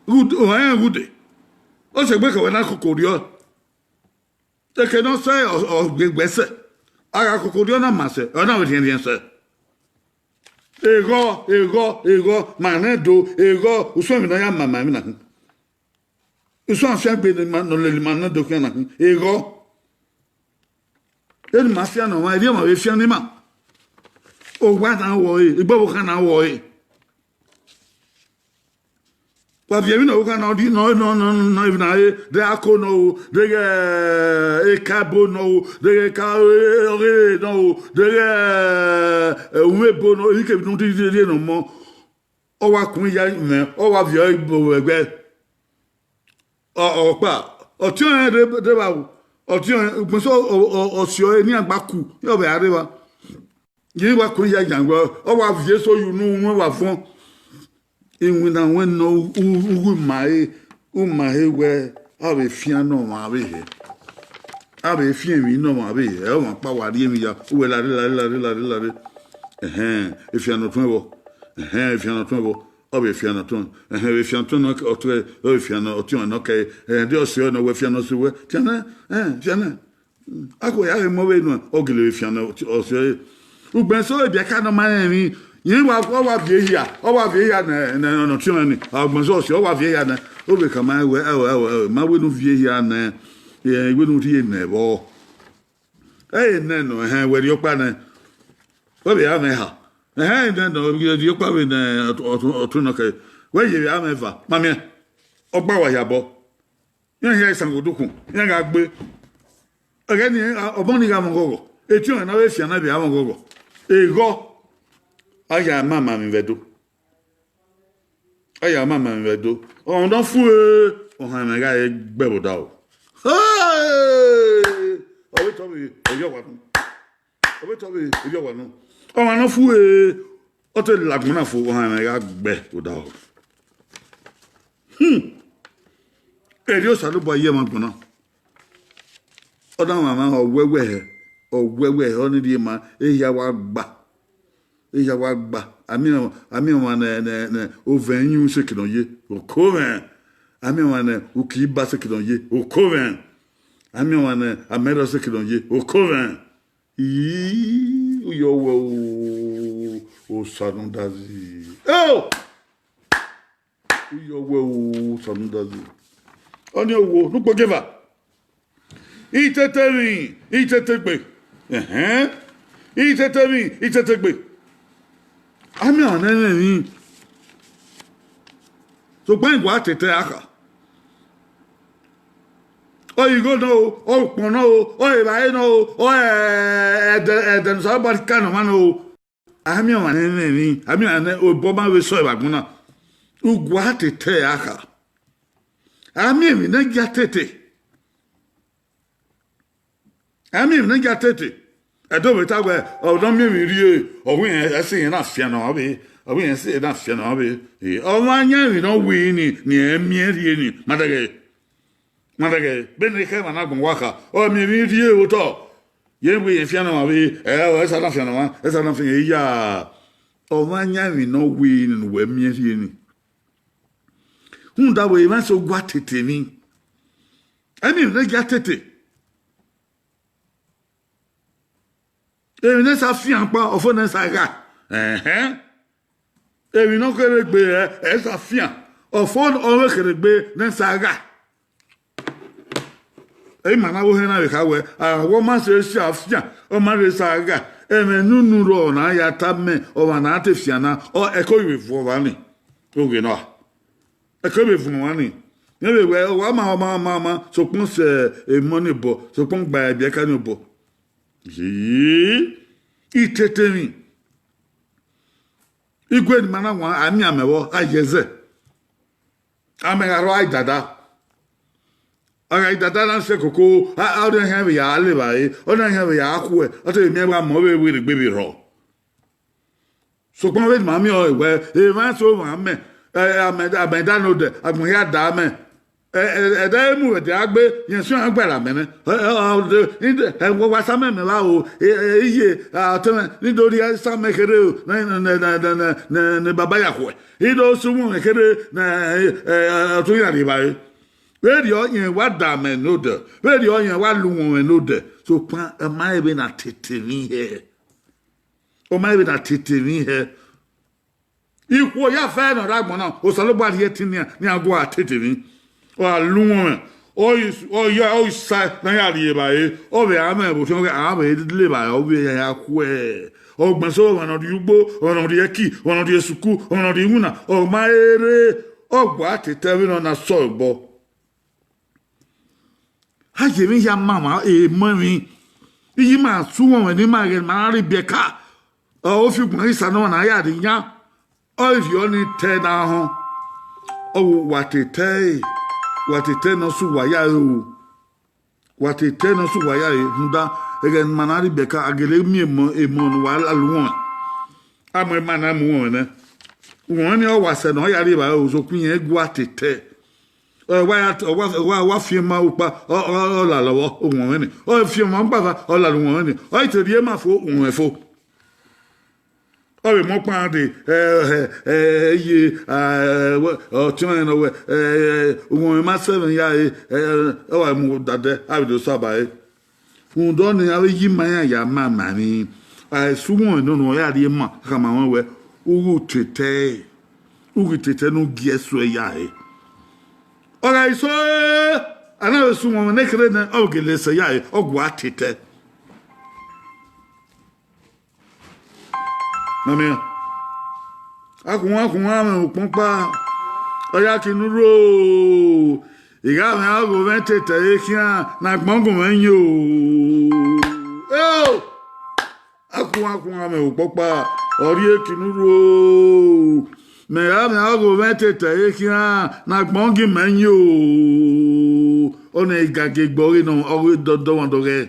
ghude, ọ rẹn ghude, ọ si egbe khẹ wẹ na koko rriọ. Eke ne ọ sẹ, ọ, ọ gbe sẹ, a gha koko rriọ na ma sẹ, ọ na vbe rhiẹnrhiẹn sẹ. Eghọ, eghọ, eghọ, ma nẹ do, eghọ, usun emwi ne ọ ya ma ma emwi na khin. Usun afiangbe ne ma, ne ọ lele ima nẹ do khian na khin. Eghọ. Eni ma fian ne ọmwa, erriọ ma vbe fian ne ima. Owa na wọ ẹre, igbọvbokhan na wọ ẹre. Wa viọ emwi ne ọvbokhan na, ọ di nọ, nọ, nọ, nọ, emwi na re, de ako nọ o, de ghẹ, eh, eka ebo nọ o, de ghẹ eka, eh, ọghe nọ o, de ghẹ, eh, umwu ebo nọ, emwi kemwi ne u di rhie, rhie ne ọmọ, ọ wa kun iya mwẹ, ọ wa viọ ẹre vbe ẹgbẹ. Ọ, ọkpa, ọtiọnrẹn rre, rre evba o, ọtiọnrẹn, ugbẹn sẹ ọ, ọ, ọ, ọ si ọre ne iran gba ku, ọ vbe a rre evba. Ye wa kun iya yan wẹ, ọ wa viọ eso ye unu, unu wa vuọn. Iwinna wẹn nọ u, u, u, u ma he, u ma he wẹ, a vbe fian ne ọmwa vbe hẹ. A vbe fian emwi ne ọmwa vbe hẹ, ọmwa ọkpa wa rri emwi ya, u wẹ lare, lare, lare, lare, lare. Ẹhẹn, efian ne ọ tuẹn vbọ. Ẹhẹn, efian ne ọ tuẹn vbọ. Ọ vbe efian ne ọ tuẹn. Ẹhẹn, vbe efian ne ọ tuẹn nọ, ọ tuẹn, ọ vbe efian ne ọ tuẹn nọ kẹ. Ẹhẹn, de ọ si ọre nọ wẹ efian ne ọ si wẹ. Fian nẹ, ẹhẹn, fian nẹ. Akhuẹ ya ghe mọ vbe nuẹn, ọ gele vbe fian ne ọ si ọre. Ugbẹn sẹ ebiẹka ne ọ ma rẹn emwi, rẹn wa, ọ wa viẹ hia, ọ wa viẹ hia nẹ, nẹ, nẹ, nẹ ọtiọnrẹn ni. Ugbẹn sẹ ọ si, ọ wa viẹ hia nẹ. Ọ vbe khama ẹwẹ, ẹwẹ, ẹwẹ, ẹwẹ, ma wẹ ne u viẹ hia nẹ, ẹ, wẹ ne u rhie nẹ vbọ. Ẹ i nẹ nọ, ẹhẹn, wẹ rhie ọkpa nẹ. Wẹ vbe ra mwẹ ha. Ẹhẹn, nẹ nọ, rhie ọkpa vbe nẹ ọtu-, ọtu-, ọtu nọ kẹ. Wẹ ye vbe ra mwẹ eva, ma miẹn. Ọgba wa hia obọ. Iran hia isango dukhun, iran gha gbe. Ẹghẹ ni, a, ọmọ ni gha mwẹ ọghọghọ. Etiọnrẹn ne avbe fian na vbe ra mwẹ ọghọghọ. Eghọ, a ya ma ma emwi vbe Ẹdo. A ya ma ma emwi vbe Ẹdo. Ọmwa ne ọ fu ẹre, ohan mwẹ gha re gbe vbe odaro. Hey! Ọ vbe tọ vbe, ọ yọ wa nọ. Ọ vbe tọ vbe, ọ yọ wa nọ. Ọmwa ne ọ fu ẹre, ọ te la agbọn na fo, ohan mwẹ gha gbe vbe odaro. Hmm. Erriọ Osanobua ye emwa agbọn na. Ọ na mwamwa, ọ wẹwẹ hẹ, ọ wẹwẹ hẹ, ọ ni rhie ma, ehia wa gba. Ehia wa gba. A miẹn, a miẹn ọmwa nẹ, nẹ, nẹ, ovẹn iyun seke nọ ye, oko mwẹ. A miẹn ọmwa nẹ, uki iba seke nọ ye, oko mwẹ. A miẹn ọmwa nẹ, amẹrọ seke nọ ye, oko mwẹ. Ii, u yọ wẹ o, Osanudazi. Eo! U yọ wẹ o, Osanudazi. Ọnii owo, ne ukpogieva. Itete emwi, itete egbe. Ẹhẹn. Itete emwi, itete egbe. A miẹn ọmwa ne ẹ i mwẹ emwi. Sokpan I gua tete a kha. Ọ igho nọ o, ọ ukpọn nọ o, ọ evbare nọ o, ọ ẹ-, ẹdẹ, ẹdẹ ne Osanobua ka ne ọmwa nọ o. A miẹn ọmwa ne ẹ i mwẹ emwi, a miẹn ọmwa ne obọ ma vbe sẹ ọre vbe agbọn na. U gua tete a kha. A miẹn emwi ne gia tete. A miẹn emwi ne gia tete. Ẹdẹ vbe ta wẹ, ọ ne ọ miẹn emwi rhie, ọ wẹ irẹn ẹse irẹn na fian ne ọmwa vbe, ọ wẹ irẹn ẹse irẹn na fian ne ọmwa vbe. Ọmwa yan emwi ne ọ wẹ ni, ne ẹ miẹn rhie ni, ma dẹghẹ. Ma dẹghẹ, vbene ekhọe emwa na gbọn uwa kha, ọ miẹn emwi rhie vbe otọ. Ye wẹ irẹn fian ne ọmwa vbe, ẹ, ọ, ẹsa na fian ne ọmwa, ẹsa na fian, iya. Ọmwa yan emwi ne ọ wẹ ni ne uwẹ miẹn rhie ni. Rhunmwuda wẹ emwa eso gua tete emwi. Ẹ miẹn emwi ne gia tete. Emwi ne sa fian ọkpa, ọ fo ne sa gha. Ẹhẹn. Emwi ne ọ kherhe egbe, ẹ, ẹ sa fian. Ọ fo ọ vbe kherhe egbe ne sa gha. Ẹ i ma na vbe ohẹn na vbe kha wẹ, a, wẹ ọ ma sẹ sa fian, ọ ma rhe sa gha. Ẹmwẹ ne unu rrọọ ne a ya tama ọmwa ne a te fian na, ọ, ẹko vbe vuọn ọmwa ni. Oghẹ nọ. Ẹko vbe vuọn ọmwa ni. Rẹn vbe wẹ, ọ wa ma, ma, ma, ma, sokpan sẹ emọ ni obọ, sokpan gba ebiẹka ni obọ. Yi. Itete emwi. Igue ne ima na wan, a miẹn amẹ vbọ, a ye ẹzẹ. Amẹ gha rrọọ, a i dada. A gha i dada na sẹ koko, a, a, ọ na khian vbe ya le evbare, ọ na khian vbe ya khuẹ, ọ te vbe miẹn vbe amẹ vbe werriegbe vbe rrọọ. Sokpan vbene ima miẹn ọre wẹẹ, emwa eso mwa mẹ, ẹ, amẹ, amẹ da ne odẹ, agbọn hia da mẹ. Ẹ, ẹ, ẹdẹ mu vbe ẹdẹ a gbe, rẹn suẹn a gba la mẹ nẹ. Ẹ, ẹ, ọ, de, inde, ẹ, wa, wa sa mẹ mẹ vba o, ẹ, ẹ, iye, a, ọtẹn mwẹ, ne I do rhie sa mẹ kherhe o, ne, ne baba ya khuẹ. I do sẹ uwọnmwẹ kherhe, ne, ẹ, ẹ, ọtẹn ya rhie evbare. Vberriọ rẹn wa da mẹ ne odẹ, vberriọ rẹn wa la uwọnmwẹ ne odẹ. Sokpan, ọ ma rẹn vbene a tete emwi hẹ. Ọ ma rẹn vbene a tete emwi hẹ. Ikhuo ya fẹ ne ọ rre agbọn na, Osanobua rhie ẹtin nian, ne iran gu a tete emwi. Ọ gha la uwọnmwẹ, ọ ghi, ọ ghi, ọ ghi sae ne a ya rhie evbare, ọ vbe a mwẹ vbe orhiọn ghe, a vbe le evbare, ọ vbe ya khuẹ. Ọgbẹn eso, ọmwa ne ọ rrie ugbo, ọmwa ne ọ rrie ẹki, ọmwa ne ọ rrie esuku, ọmwa ne ọ rrie iwinna, ọ ma rere, ọ gua tete vbene ọ na sẹ obọ. A ye emwi hia ma emwa, emọ emwi. Iye ima sẹ uwọnmwẹ ne ima ghẹ ne ima na rre ibiẹka. Ọ, ofiugbọn ghi sa ne ọmwa na ya rre iyan. Ọ i rhie ọnii tẹ ne a họn. Ọ, wa tete ẹre, wa tete ẹre ne ọ sẹ uwa ya re o. Wa tete ẹre ne ọ sẹ uwa ya re, rhunmwuda ẹghẹ ne ima na rre ibiẹka, a gele miẹn emọ, emọ ne uwa la uwọnmwẹ. A mu emọ na mu uwọnmwẹ nẹ. Uwọnmwẹ nii ọ wa sẹ ne ọ ya rri evbare, sokpan irẹn gua tete ẹre. Ọ wa ya, ọ wa, ọ wa, ọ wa fian ima ukpa, ọ, ọ, ọ lala vbọ uwọnmwẹ nii. Ọ fian ima ukpa va, ọ lala uwọnmwẹ nii. Ọ i te rhie ima fo, uwọnmwẹ fo. Ọ vbe mu ọkpa de, ẹ, ẹ, ẹ, iye, a, ẹ, wẹ, ọtiọnrẹn nọ wẹ, ẹ, ẹ, uwọnmwẹ ma sẹ mwẹ ya re, ẹ, ẹ, ọ wa mu dadẹ, a vbe do saba ẹre. Rhunmwuda ọnii, avbe iye ima iran ya ma emwa emwi, a i sẹ uwọnmwẹ nọ ne ọ ya rhie ima, a khama ruẹn wẹẹ, u ghi tete ẹre, u ghi tete ẹre ne u gie ẹre suẹ ya re. Ọ gha i sẹ, a na vbe sẹ uwọnmwẹ ne kherhe nẹ, ọ gele sẹ ya re, ọ gua tete ẹre. Ma miẹn, akhunmwu akhunmwu amwẹ ukpọn ọkpa, ọ ya ke unu rro, I gha mwẹ ọghe mwẹ tete ẹre khian ne agbọn gun mwẹ yi o. Eo! Akhunmwu akhunmwu amwẹ ukpọn ọkpa, ọ rhie ke unu rro, mẹ gha mwẹ ọghe mwẹ tete ẹre khian ne agbọn gun mwẹ yi o. Ọnii I gha gie egbe ọghe nọ, ọghe dọdọmwadẹ ọghẹe.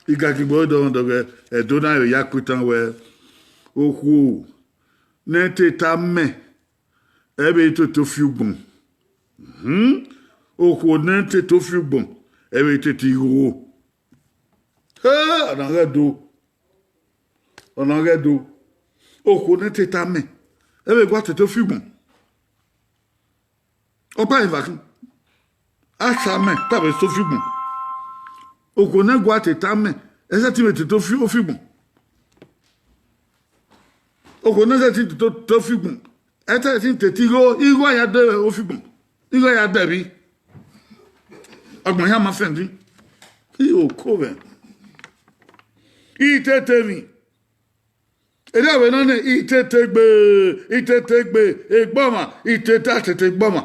I gha gie egbe ọghe dọmwadẹ ọghẹe, Ẹdo na vbe ya ku itan wẹẹ, okhuo ne te ta mẹ, ẹ vbe toto fi ugbọn. Okhuo ne te to fi ugbọn, ẹ vbe tete igho. He, ọna ghẹ do. Ọna ghẹ do. Okhuo ne te ta mẹ, ẹ vbe gua toto fi ugbọn. Ọba eva khin. A sa mẹ, ta vbe so fi ugbọn. Okhuo ne gua te ta mẹ, ẹ sẹtin vbe toto fi, ofi ugbọn. Okhuo ne sẹtin toto fi ugbọn, ẹ sẹtin tete igho, igho a ya dẹ ofi ugbọn, igho a ya dẹ ẹvbi. Agbọn hia ma fẹn din. I oko vẹ. I tete emwi. Erriọ vbe nọ nẹ, I tete egbe, I tete egbe, egbe ọmwa, I tete, a tete egbe ọmwa.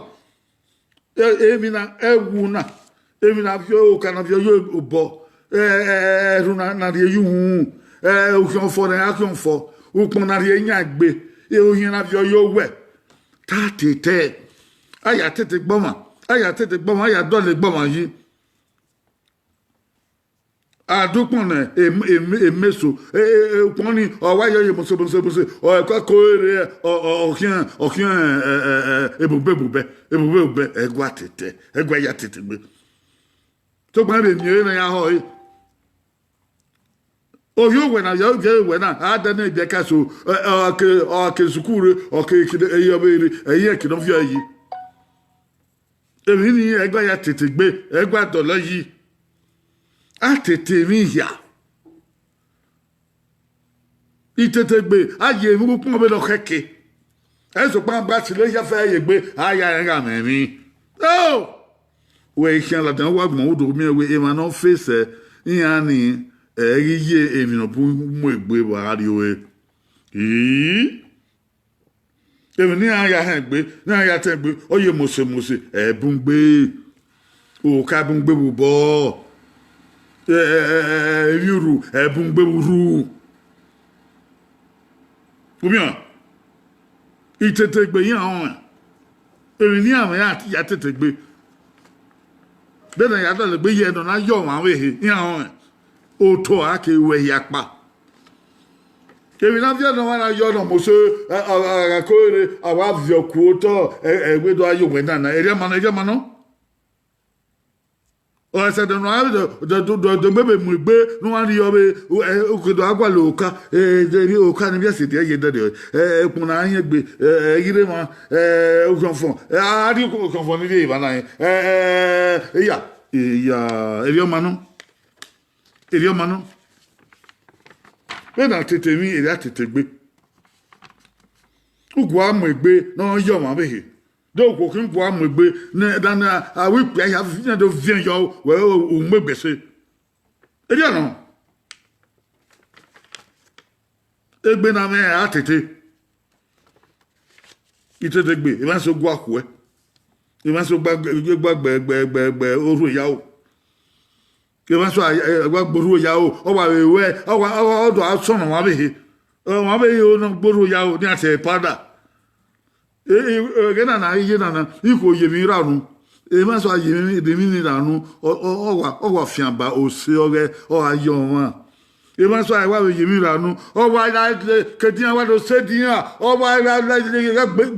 Emwi na, ẹwu na, emwi na viọ, oka na viọ ye obọ, ẹrhu na rhie ye uhunmwu, ukhiọnfọ na khiọnfọ, ukpọn na rhie yan egbe, ohiẹn na viọ ye owẹ. Ta tete, a ya tete egbe ọmwa, a ya tete egbe ọmwa, a ya dọlọ egbe ọmwa yi. A do ukpọn ne emeso, ukpọn ni, ọ wa yọ ye mose, mose, mose, ọ ẹkọ ẹko rre, ọ khian, ọ khian ebubẹ, ebubẹ, ebubẹ, ebubẹ, ẹ gua tete, ẹ gua ya tete egbe. Sokpan vbe miẹn ọre na ya họ ẹre. Ovbi owẹ na, ovbi owẹ na, a dẹ ne ibiẹka eso, ọ ke, ọ ke sukuru rre, ọ ke eyọ vbe rre, ẹ i rẹn ke ne ọ viọ yi. Emwi ni ẹ gua ya tete egbe, ẹ gua dọlọ yi. A tete emwi hia. I tete egbe, a ye emwi ukpọn vbene ọ khẹke. Ẹ sokpan ba silo ya fẹ ye egbe, a ya rẹn gha mwẹ emwi. Wẹ i khian ladian, wa gbọn, u do miẹn wẹẹ emwa ne ọ fẹsẹ iran ni, ẹ i ghi ye emwi ne ọ bu mu egbe vbe a rrie ore. Ii. Emwi ne iran ya hẹn egbe, ne iran ya tẹn egbe, ọ ye mose mose, ẹ bun gbe. Oka bun gbe vbe obọ. Emwi urhu, ẹbun gbe vbe urhu. Umian, Itetegbe iran ọnrẹn. Emwi ne iran mwẹ ya tete gbe. Vbene a ya dọlegbe ye ne ọ na ye ọmwa ọvbehe, iran ọnrẹn. Otọ a ke ru ẹre hia kpa. Emwi ne a viọ ne ọ wa na yọ ne ọ mose, a gha ko rre, a wa viọ ku otọ, ẹgbẹe do a ye owẹ na na, erriọ ma nọ, erriọ ma nọ. Ọ sẹ ẹdẹ ne a do do do do mebe mu egbe ne a rhie ọvbe, u ke do a gualọ oka, de rhie oka ni vbe ẹse diẹ ye dẹdẹ, ukpọn na rhiẹn egbe, ẹ ghi rre emwa, ukhiọnfọn, a rhie ukhiọnfọn ni rhie evba na rẹn, eya, eya, erriọ ma nọ. Erriọ ma nọ. Vbene a tete emwi, erriọ a tete egbe. U gua mu egbe ne ọ ye ọmwa ọvbehe. De okhuo khin gua mu egbe ne da ne avbe ikpia hia do viẹn yọ wẹ u mu egbe ẹse. Erriọ nọ. Egbe na mwẹ a tete. Itetegbe, emwa eso gua khuẹ. Emwa eso gba gba gbe gbe gbe gbe orhu ya o. Emwa eso a gba gbe orhu ya o. Ọ wa vbe ruẹ, ọ wa ọ do a sọnnọ ọmwa ọvbehe. Ọmwa ọvbehe ne ọ gbe orhu ya o, ne a sẹ powder. Ẹghẹ na na iye na na, ikhuo ye emwi ra unu. Emwa eso a ye emwi ne emwi ni ra unu, ọ wa ọ wa fian ba ose ọghẹ, ọ gha ye ọmwa. Emwa eso a wa vbe ye emwi ra unu, ọ wa ra ke edian wa do sẹ edian, ọ wa ra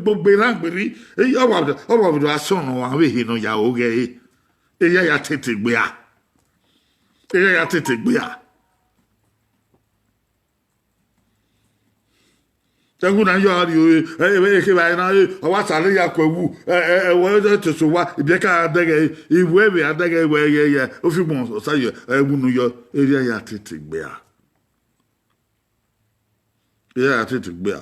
gbogbe rran gberri, ọ wa ọ wa vbe do a sọnnọ ọmwa ọvbehe ne ọ ya oghẹ ẹre. Eya ya tete gbe a. Eya ya tete gbe a. Ẹwu na yọ a rrie ore, ekhevbe a na re, ọ wa sare ya ku ẹwu, ẹwẹ te so owa, ibiẹka a dẹghẹ, iwẹ vbe a dẹghẹ wẹ yẹ yẹ, ofigbọn Osayo, ẹwu ne u yọ, eya ya tete gbe a. Eya ya tete gbe a.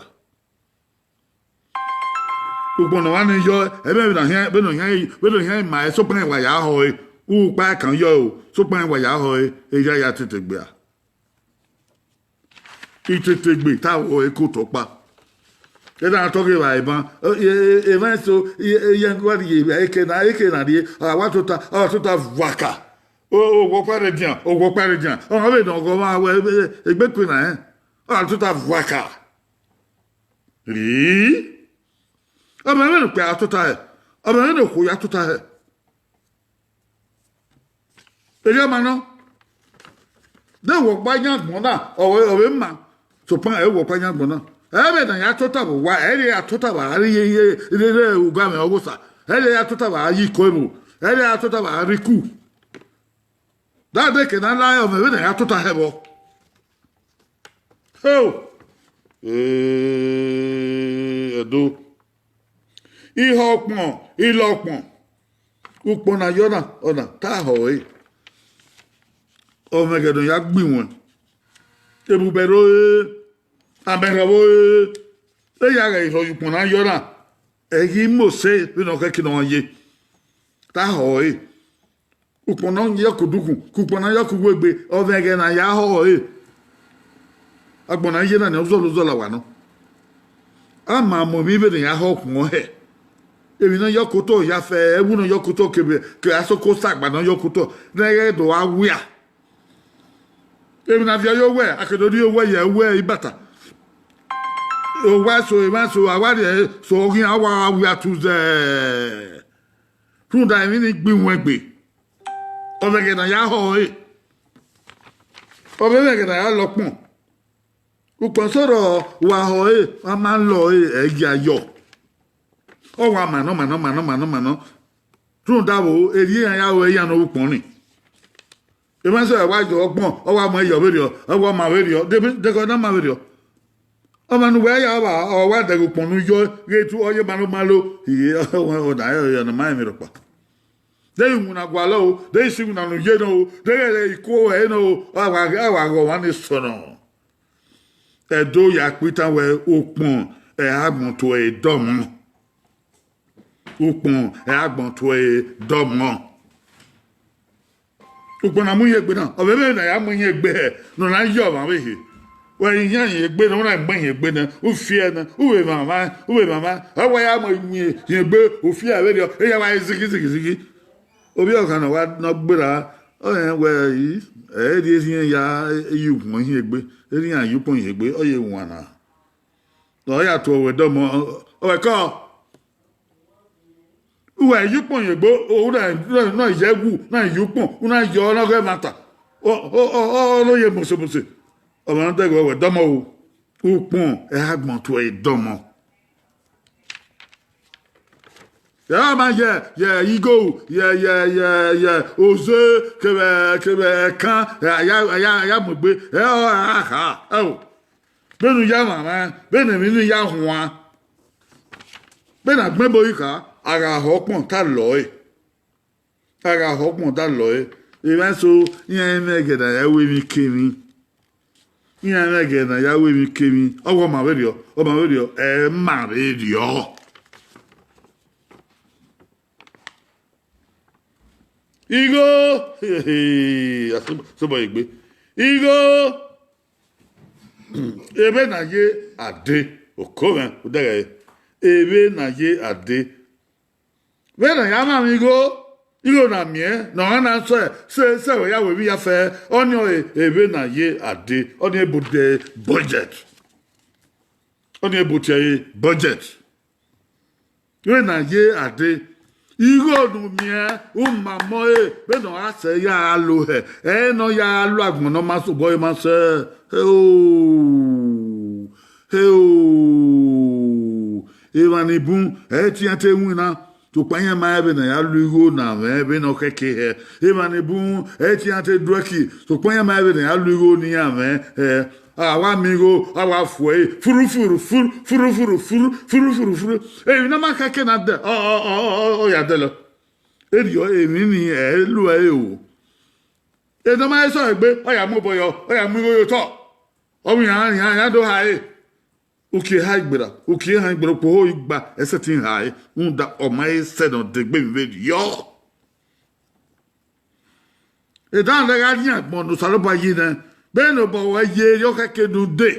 Ukpọn ne ọ wa ni yọ, ẹmwẹ vbene ọ hian, vbene ọ hian, vbene ọ hian ma ẹre, sokpan wa ya họe, ukpa kan yọ o, sokpan wa ya họe, eya ya tete gbe a. Itetegbe ta vbe eko tọ kpa. Ẹna tọ ghe evba eban, emwa eso, iye ngue rrie eke na, eke na rrie, a wa tota, a wa tota vaka. Oghwọkpa rre dian, oghwọkpa rre dian, ọ vbe ne ọghọ mwa wẹ egbe kue na rẹn, a wa tota vaka. Ii, ọ mẹ vbene okpia tota hẹ, ọ mẹ vbene okhuo ya tota hẹ. Erriọ ma nọ. De wẹ ọkpa yan agbọn na, ọ vbe ma, sokpan ẹ wẹ ọkpa yan agbọn na. Ẹ vbe ne a ya tota vbe owa, ẹ rhie a tota vbe a rhie rere ugamwẹ Ọghosa, ẹ rhie a tota vbe a ye iko ebo, ẹ rhie a tota vbe a rhie iku. Da de ke na la ọmọ vbene a ya tota hẹ vbọ. Ho! Ẹdo. Ihọkpọn, ilọkpọn, ukpọn na yọ na, ọna ta họ ẹre. Ọmwẹghẹ ne ọ ya gbe iwẹn, ebubẹ rre, amẹrhọvbo rre, eya ghẹ rhọ ye ukpọn na yọ na, ẹ ghi mose vbene ọ khẹke ne ọ ye, ta họ ẹre. Ukpọn na yọ ke udukhun, ke ukpọn na yọ ke uwegbe, ọmwẹghẹ ne a ya họ ẹre. Agbọn na ye na ni, ọ zọla zọla wa nọ. A ma mu emwi vbene ya họ ukpọn hẹ. Emwi ne ọ yọ ke otọ ya fẹ, ẹwu ne ọ yọ ke otọ kevbe ke asoko sagba ne ọ yọ ke otọ, ne ẹ ghẹ do gha wia. Emwi ne a viọ ye owẹ, a ke do rhie owẹ ye owẹ ibata. Owa eso, emwa eso, a wa rhie eso ọghian, a wa gha wia tu zẹ. Rhunmwuda emwi ni gbe iwẹn gbe. Ọmwẹghẹ ne a ya họ ẹre, ọ vbe mwẹ ẹghẹ ne a ya lọ ọkpọn. Ukpọn sọrọ wa họ ẹre, a ma lọ ẹre, ẹ gia yọ. Ọ wa manọ, manọ, manọ, manọ, manọ. Rhunmwuda vbo, erriọ iran ya ru ẹre iran ne ọ vbe ukpọn ni. Emwa eso wa yọ ọkpọn, ọ wa mu ẹre yọ vberriọ, ọ wa ma vberriọ, deghẹ ọ na ma vberriọ. Ọmwa ne uwẹ ya vba, ọ wa dẹghe ukpọn ne u yọ ghe tu, ọ ye malo malo, ọna ọre ọ na ma rẹn emwi rhọkpa. De iwinna gualọ o, de isiwinna ne u ye nọ o, de ghẹ iko ẹre nọ o, a wa ghe ọmwa ni sọnnọ. Ẹdo ya kpe itan wẹẹ ukpọn ẹre agbọn tuẹ dọmọ. Ukpọn ẹre agbọn tuẹ dọmọ. Ukpọn na mu iyẹn egbe na, ọ vbe vbe na ya mu iyẹn egbe hẹ, ne ọ na ye ọmwa vbe hẹ. Wẹ iyan iyẹn egbe na, u na mu iyẹn egbe na, u fi ẹe na, u vbe mwamwa, u vbe mwamwa, ọ wa ya mu iyẹn egbe, u fi ẹe vberriọ, eya wa zighi zighi zighi. Ovbi ọkhan ne ọ wa nọ gberra, Ọ rẹn wẹ, ẹ i rhie erhiẹn ya ye ukpọn hin egbe, erhiẹn ya ye ukpọn hin egbe, ọ ye wan na. Ọ ya tuẹ wẹ dọmọ, ọ wẹ kọ. Uwẹ ye ukpọn hin egbe, u na, u na ye ẹwu, u na ye ukpọn, u na ye ọnọghẹ ẹmwata. Ọ, ọ, ọ, ọ, ọ ye mose mose. Ọmwa na dẹghe wẹ dọmọ o. Ukpọn, ẹ i agbọn tuẹ dọmọ. Ẹ ma ye, ye igho, ye, ye, ye, ye oze, kevbe, kevbe ẹkan, ẹ, a ya, a ya, a ya mu egbe, ẹ, ọ, a kha, ẹ o. Vbene u ya mwamwa, vbene emwi ne u ya huan, vbene agbẹnbo ghi kha, a gha họ ọkpọn ta lọe. A gha họ ọkpọn ta lọe. Emwa eso, iran i mwẹ ẹghẹ ne a ya ru emwikemwi. Iran i mwẹ ẹghẹ ne a ya ru emwikemwi. Ọ wẹ ọ ma vberriọ, ọ ma vberriọ, ẹ ma vberriọ. Igho, a sobọ egbe. Igho, evbe ne a ye a dee, oko mwẹ, u dẹghe ẹre. Evbe ne a ye a dee. Vbene a ya mwamwa igho, igho na miẹn ne ọmwa na sẹ, sẹ, sẹ vbe ya ru emwi ya fẹ, ọnii ọre evbe ne a ye a dee, ọnii ebo tie budget. Ọnii ebo tie budget. Vbene a ye a dee, igho ne u miẹn, u ma mọ ẹre, vbene ọ gha sẹ ya gha lo hẹ, ẹ i re ne ọ ya gha lo agbọn ne ọ ma sobọ ẹre ma sẹ. Heo, heo, emwa ni bun, ẹ i te iran te winna, sokpan iran ma rẹn vbene a ya lo igho na mwẹ vbene ọ khẹke hẹ. Emwa ni bun, ẹ i te iran te duẹki, sokpan iran ma rẹn vbene a ya lo igho ne iran mwẹ hẹ. A wa miẹn igho, a wa fu ẹre, furu, furu, furu, furu, furu, furu, furu, furu, furu. Emwi ne ọ ma khẹke na dẹ, ọ, ọ, ọ, ọ, ọ ya dẹlọ. Erriọ emwi ni ẹ i lu ẹre o. Ene ọ ma he sẹ egbe, ọ ya mu obọ yọ, ọ ya mu igho ye otọ. Ọ vbe iran, iran, iran do ha ẹre. Uki eha igberra, uki eha igberra, okhuo igba, ẹ sẹtin ha ẹre, rhunmwuda ọ ma he sẹ ne ọ degbe emwi vberriọ. Edan ne gha yin agbọn ne Osanobua yi nẹ, vbene obọ ruẹ ye erriọ khẹke ne u dee,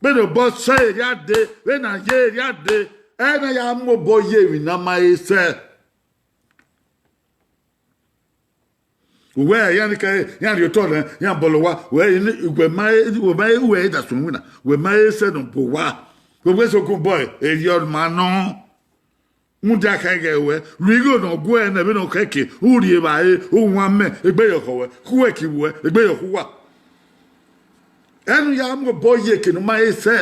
vbene obọ sẹ erriọ a dee, vbene a ye erriọ a dee, ẹ i na ya mu obọ ye emwi ne a ma he sẹ. Uwẹ iran ni kẹ, iran rhie otọ nẹ, iran bọlọ owa, wẹ, wẹ ma, wẹ ma, wẹ i da sunu winna, wẹ ma he sẹ ne ọ bu owa, wẹ wẹ sokun obọ erriọ ma nọ. Mudia khẹ ighẹ ruẹ, ru igho ne ọ guẹ nẹ vbene ọ khẹke, u rri evbare, u wan mẹ, egbe yọ khọ ruẹ, khuẹ ki ruẹ, egbe yọ khu uwa. Ẹ ne u ya mu obọ ye eke ne u ma he sẹ.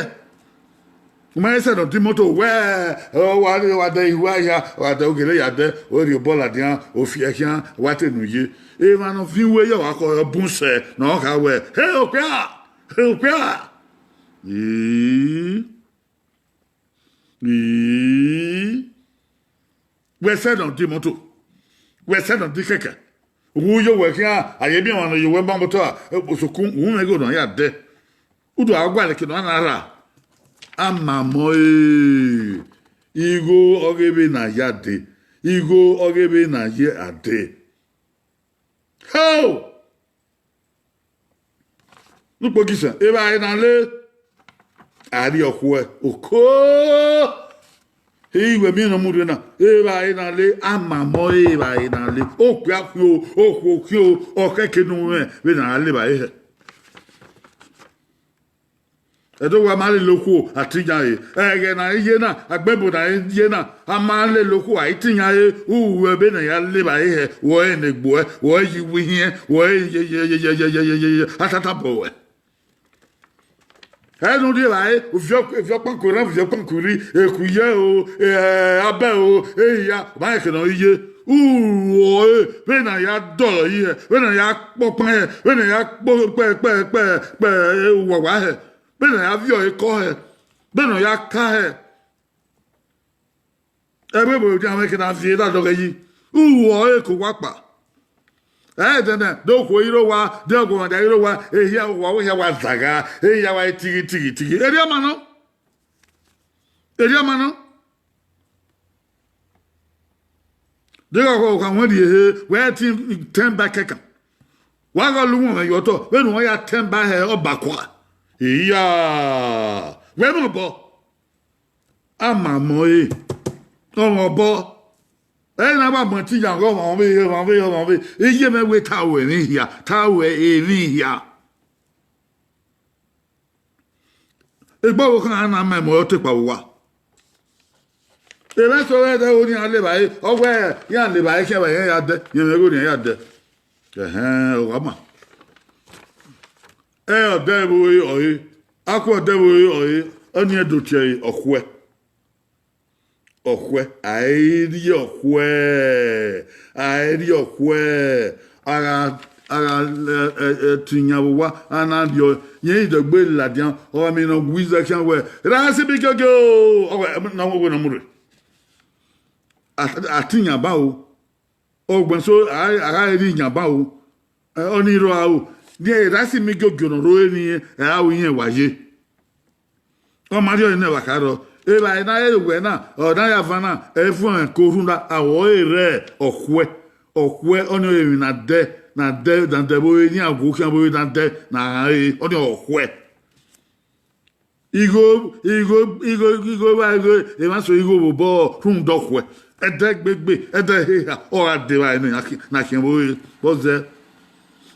U ma he sẹ ne ọ dẹ imoto wẹ, ọ wa rre, wa dẹ iwa hia, wa dẹ ogele ya dẹ, ọ rhie obọ ladian, ọ fi ẹkhian, wa te ne u ye. Emwa ne ọ viẹn uwu ye, ọ wa khọ bun sẹ ne ọ kha wẹ, he okpia, he okpia. Ii. Ii. Wẹ sẹ ne ọ dẹ imoto, wẹ sẹ ne ọ dẹ ikẹkẹ. Uwu yo wẹ khian, a ye miẹn ọmwa ne ọ ye wẹ ma moto a, osokun, u mwẹ igho ne ọ ya dẹ. U do gha gualọ eke ne ọ na rra. A ma mọ ẹre, igho ọghe vbene a ya dee, igho ọghe vbene a ye a dee. Ho! Ne ukpogisẹn, evbare ne a le, a rrie ọkhuẹ, oko. Iwẹ miẹn ne ọ mu rre na, evbare ne a le, a ma mọ ẹre evbare ne a le, okpia khin o, okhuo khin o, ọ khẹke ne u mwẹ vbene a le evbare hẹ. Ẹdẹ owa ma lele okhuo, a te iyan re. Ẹghẹ ne a ye na, agbẹnbo ne a ye na, a ma lele okhuo, a i te iyan re, u ru ẹbe ne a ya le evbare hẹ, wẹ ọre ne egbe uẹ, wẹ ọre ye iwu ihiẹn, wẹ ọre ye, ye, ye, atatabọ ruẹ. Ẹ ne u rri evbare, uviọ, uviọ ọkpanku erha, uviọ ọkpanku irri, eku ye o, eh, abẹ o, ehia, ọ ma rẹn eke ne ọ ye. U ru ọre, vbene a ya dọlọ yi hẹ, vbene a ya kpọ ọkpan hẹ, vbene a ya kpọ kpẹ, kpẹ, kpẹ, kpẹ, eh, uwawa hẹ, vbene a ya viọ ekọ hẹ, vbene ọ ya ka hẹ. Ẹvbo ebo rhie mwẹ eke ne a viẹ da dọghe yi. U ru ọre ke owa kpa. Ẹdẹnẹ, de okhuo i rre owa, de ọguọmwadia i rre owa, ehia owa, ehia wa zagha, ehia wa tighi, tighi, tighi. Erriọ ma nọ. Erriọ ma nọ. Deghẹ ọkhan wẹn rhie ehe, wẹ te tẹn ba kẹkan. Wa gha lu uwọnmwẹ ye otọ, vbene uwẹ ya tẹn ba hẹ ọbakua. Iya, wẹ mwẹ obọ. A ma mọ ẹre, ọ mwẹ obọ. Ẹ na wa mọ ẹtin yan ọmwa vbe, ọmwa vbe, ọmwa vbe. Iye mwẹ wẹ ta ruẹ emwi hia, ta ruẹ emwi hia. Egbe ọvbokhan na ma ẹmwẹ ọre ọ te kpa vbe owa. Emwa eso ghẹ dẹ igho ne iran le evbare, ọ wẹ iran le evbare khian vbe iran ya dẹ, rẹn mwẹ igho ne iran ya dẹ. Ẹhẹn, ọ wa ma. Ẹ ọdẹ vbe ọre, akhuẹ ọdẹ vbe ọre, ọnii do tie ẹre ọkhuẹ. Ọkhuẹ, a i rhie ọkhuẹ, a i rhie ọkhuẹ, a gha, a gha, ẹ, ẹ, ẹ, te iyan vbe owa, a na rhiọe, irẹn i dẹgbe ladian, ọ gha miẹn ne ọ gu izẹ khian wẹẹ, "Erasimi giogio o!" Ọ wẹẹ, "Ẹ, na wẹ ne ọ mu rre." A, a te iyan ban o. Ọgbẹn so, a, a gha rhie iyan ban o. Ẹ, ọnii rrọọ aro, ne Erasimi giogio ne ọ rre ore nii, ẹ, a ru irẹn wa ye. Ọ ma rhie ọre nẹ, wa kha rrọọ. Evbare na rre wẹ na, ọ na ya van na, ẹ i fuẹn ko rhunmwuda awẹ ọre rre ọkhuẹ. Ọkhuẹ, ọnii ọre emwi ne a dẹ, ne a dẹ, ne a dẹ vbe ore, ne iran gu khian vbe ore ne a dẹ, ne a gha re, ọnii ọre ọkhuẹ. Igho, igho, igho, igho, igho, emwa eso igho vbe obọ rhunmwuda ọkhuẹ. Ẹdẹ gbegbe, ẹdẹ heha, ọ gha dẹ evbare ne a khian, ne a khian vbe ore, vbe ọ zẹ.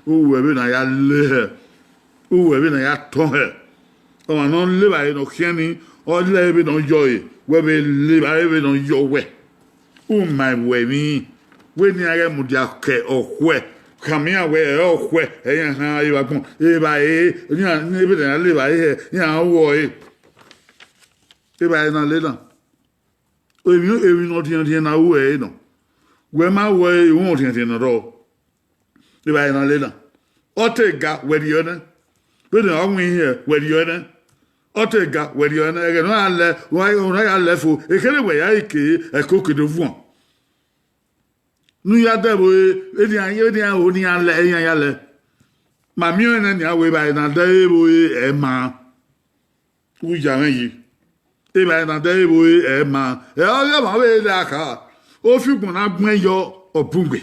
Uwẹ vbene a ya le hẹ, uwẹ vbene a ya tọn hẹ. Ọmwa ne ọ le evbare ne ọ khian nii, ọ le vbene ọ yọ ẹre, wẹ vbe le evbare vbene ọ yọ wẹ. U ma wẹ emwi, wẹ ne iran ghẹ mudia ke ọkhuẹ. Khama iran wẹ ẹ ọkhuẹ, ẹ iran kha re vbe agbọn. Evbare, iran, vbene iran le evbare hẹ, iran ru ọre. Evbare ne a le na, emwi, emwi ne ọ rhiẹnrhiẹn ne a ru ẹre nọ. Wẹ ma ru ẹre, irẹn ọrhiẹnrhiẹn ne ọ rrọọ. Evbare ne a le na, ọ te ga, wẹ rhie ọnẹ. Vbene ọ winna ihiẹn, wẹ rhie ọnẹ. Ọ te ga, wẹ rhie ọnẹ. Ẹghẹ ne ọ ya lẹ, ọ na ya lẹ fo, ekherhe wẹ ya ke ẹko ke do vuọn. Ne u ya dẹ vbe ore, vbene iran, vbene iran ho ne iran lẹ, iran ya lẹ. Ma miẹn ọnrẹn nian wẹ evbare ne a dẹ vbe ore ẹ maa. U ya mwẹ yi. Evbare ne a dẹ vbe ore ẹ maa. Ẹ ọghe ọmwa vbe lẹ a kha. Ofiugbọn na gbẹn yọ, ọ bun gbe.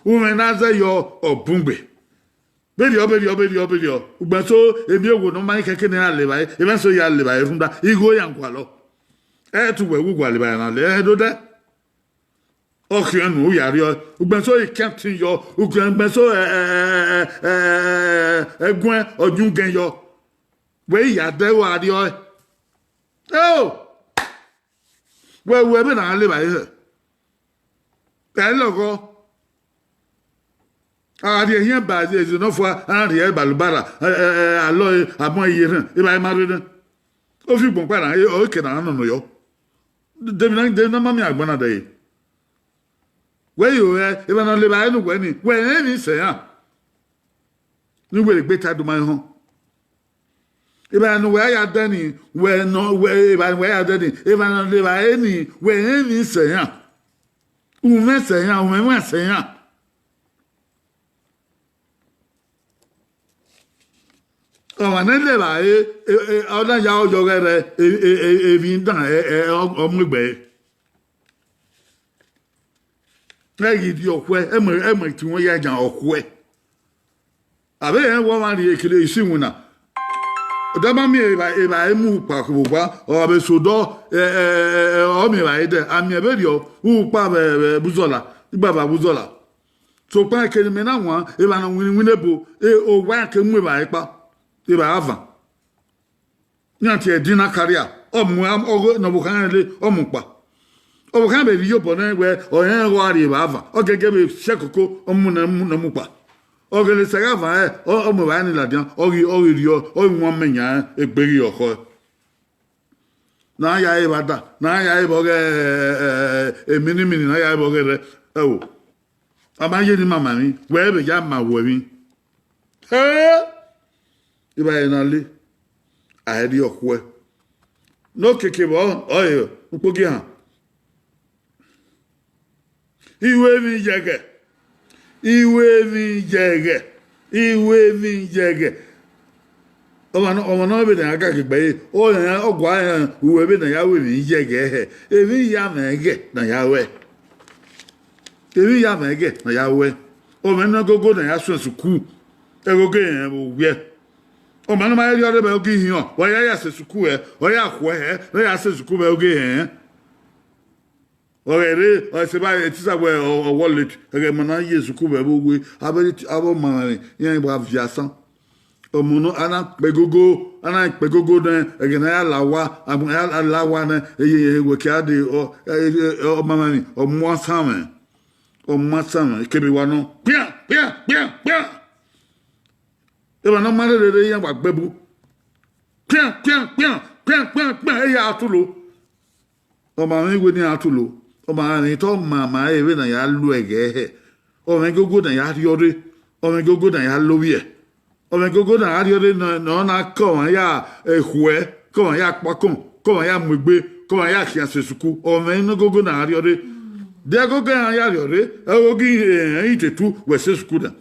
Umwẹ na zẹ yọ, ọ bun gbe. Berriọ, berriọ, berriọ, berriọ. Ugbẹn so, emwi owo ne ọ ma kẹkẹ ne iran le evbare, emwa eso ya le evbare rhunmwuda igho iran gualọ. Ẹ te uwẹ wu gualọ evbare na le, ẹ do dẹ. Ọ khian unu, u ya rriọe. Ugbẹn so, ikian tin yọ, ugbẹn so, ẹ, ẹ, ẹguẹn ọ yungẹn yọ. Wẹ i ya dẹ, wa rriọe. Eo! Wẹ ru ẹmwẹ ne a le evbare hẹ. Ẹ lọghọ. A rhie ehiẹn ba ezi nọfua, a rhie ba alubara, ẹ, ẹ, ẹ, alọ, ẹ, amọ ye erhẹn, evbare ma rre nẹ. Ofiugbọn kpa na, ẹ, ọ ke na nọ nọ yọ. De emwi na, de emwi na ma miẹn agbọn na dẹ re. Wẹ yo hẹ, evba ne ọ le evbare ne uwẹ ni, wẹ rẹn emwi sẹ iran. Ne uwẹ gbe ta do ma họn. Evbare ne uwẹ ya dẹ ni, wẹ nọ, wẹ, evbare ne uwẹ ya dẹ ni, evba ne ọ le evbare ni, wẹ rẹn emwi sẹ iran. Umwẹ sẹ iran, umwẹ mwẹ sẹ iran. Ọmwa ne le evbare, e, e, ọ na ya yọ ghẹ rẹ, e, e, e, emwi dan, ẹ, ẹ, ọ, ọ mu egbe ẹre. Ẹ ghi rhie ọkhuẹ, ẹ mu, ẹ mu etinwẹn ya yan ọkhuẹ. A vbe rẹn wẹ ọmwa rhie ekele isi iwinna. Ọ da ma miẹn evba, evba emu kpa vbe owa, ọ vbe sẹ odọ, ẹ, ẹ, ẹ, ẹ, ọ miẹn evbare dẹ, a miẹn vberriọ, ukpa vbe, vbe Abuzọla, igbava Abuzọla. Sokpan eke ne imẹ na wan, evba ne ọ winna iwinna ebo, e, owa ke mu evbare kpa, evbare avan. Iran tie ẹdin na karia, ọ mu, ọghe ne ọvbokhan rẹn le, ọ mu kpa. Ọvbokhan vbe rhie iyobọ nẹ wẹ, ọ rẹn gha rrie evba avan, ọ gẹgẹ vbe si ẹkoko, ọ mu nẹ, mu nẹ mu kpa. Ọ ghele sẹ gha van rẹ, ọ, ọ mu evbare ni ladian, ọ ghi, ọ ghi rriọ, ọ ghi wan mẹ yan egbe ghi ọkhọe. Ne a ya re vbe ada, ne a ya re vbe ọghe, ẹ, ẹ, ẹ, ẹ, emini mini, ne a ya re vbe ọghe rẹ, ẹ o. A ma ye ne ima ma emwi, wẹ vbe ya ma wẹ emwi. Hẹ! Evbare na le, a i rhie ọkhuẹ. Ne okiekie vbọ, ọre ukpogiahan. Iru emwi yẹghẹ, iru emwi yẹghẹ, iru emwi yẹghẹ. Ọmwa nọ, ọmwa nọ vbene a gha gbe ẹre, ọ rẹn ọ gua rẹn ru ẹre vbene a ya ru emwi yẹghẹ hẹ, emwi ya mwẹ ẹghẹ ne a ya ruẹ. Emwi ya mwẹ ẹghẹ ne a ya ruẹ. Ọ mwẹ ne ẹgogo ne a ya suẹn sukuu, ẹgogo rẹn vbe owiẹ. Ọmwa ne ọ ma rhie ọre vbe oge ihiọn, ọ ya ya sẹ sukuu hẹ, ọ ya khuẹ hẹ, ne ọ ya sẹ sukuu vbe oge rẹn. Ọ ghẹ rre, ọ sẹ evba, etisa wẹ ọ, ọ wallet, ẹghẹ ma na ye sukuu vbe ẹvbo uwe, avbe ọmamwaemwi iran wa viọ asan. Ọmọ nọ, a na kpẹ gogo, a na kpẹ gogo nẹ, ẹghẹ ne a ya la owa, a ya la owa nẹ, eye wẹ ke a de, ọ, ọmamwaemwi, ọ mu asan mwẹ, ọ mu asan mwẹ, ekebe wa nọ, kpian, kpian, kpian, kpian. Emwa ne ọ ma rherhe rre iran wa gbe ẹbu, kpian, kpian, kpian, kpian, kpian, kpian, eya a tulo. Ọmamwaemwi wẹ ne iran tulo, ọmamwaemwi te ọ ma ma ẹre vbene a ya lu ẹghẹ hẹ, ọ mwẹ gogo ne a ya rhiọrre, ọ mwẹ gogo ne a ya lovbiẹ, ọ mwẹ gogo ne a ya rhiọrre ne ọ na ke ọmwa ya khuẹ, ke ọmwa ya kpakọn, ke ọmwa ya mu egbe, ke ọmwa ya khian sẹ sukuu, ọ mwẹ ne gogo ne a ya rhiọrre. De ẹgogo iran ya rhiọrre, ẹgogo irẹn itetu wẹ sẹ sukuu na.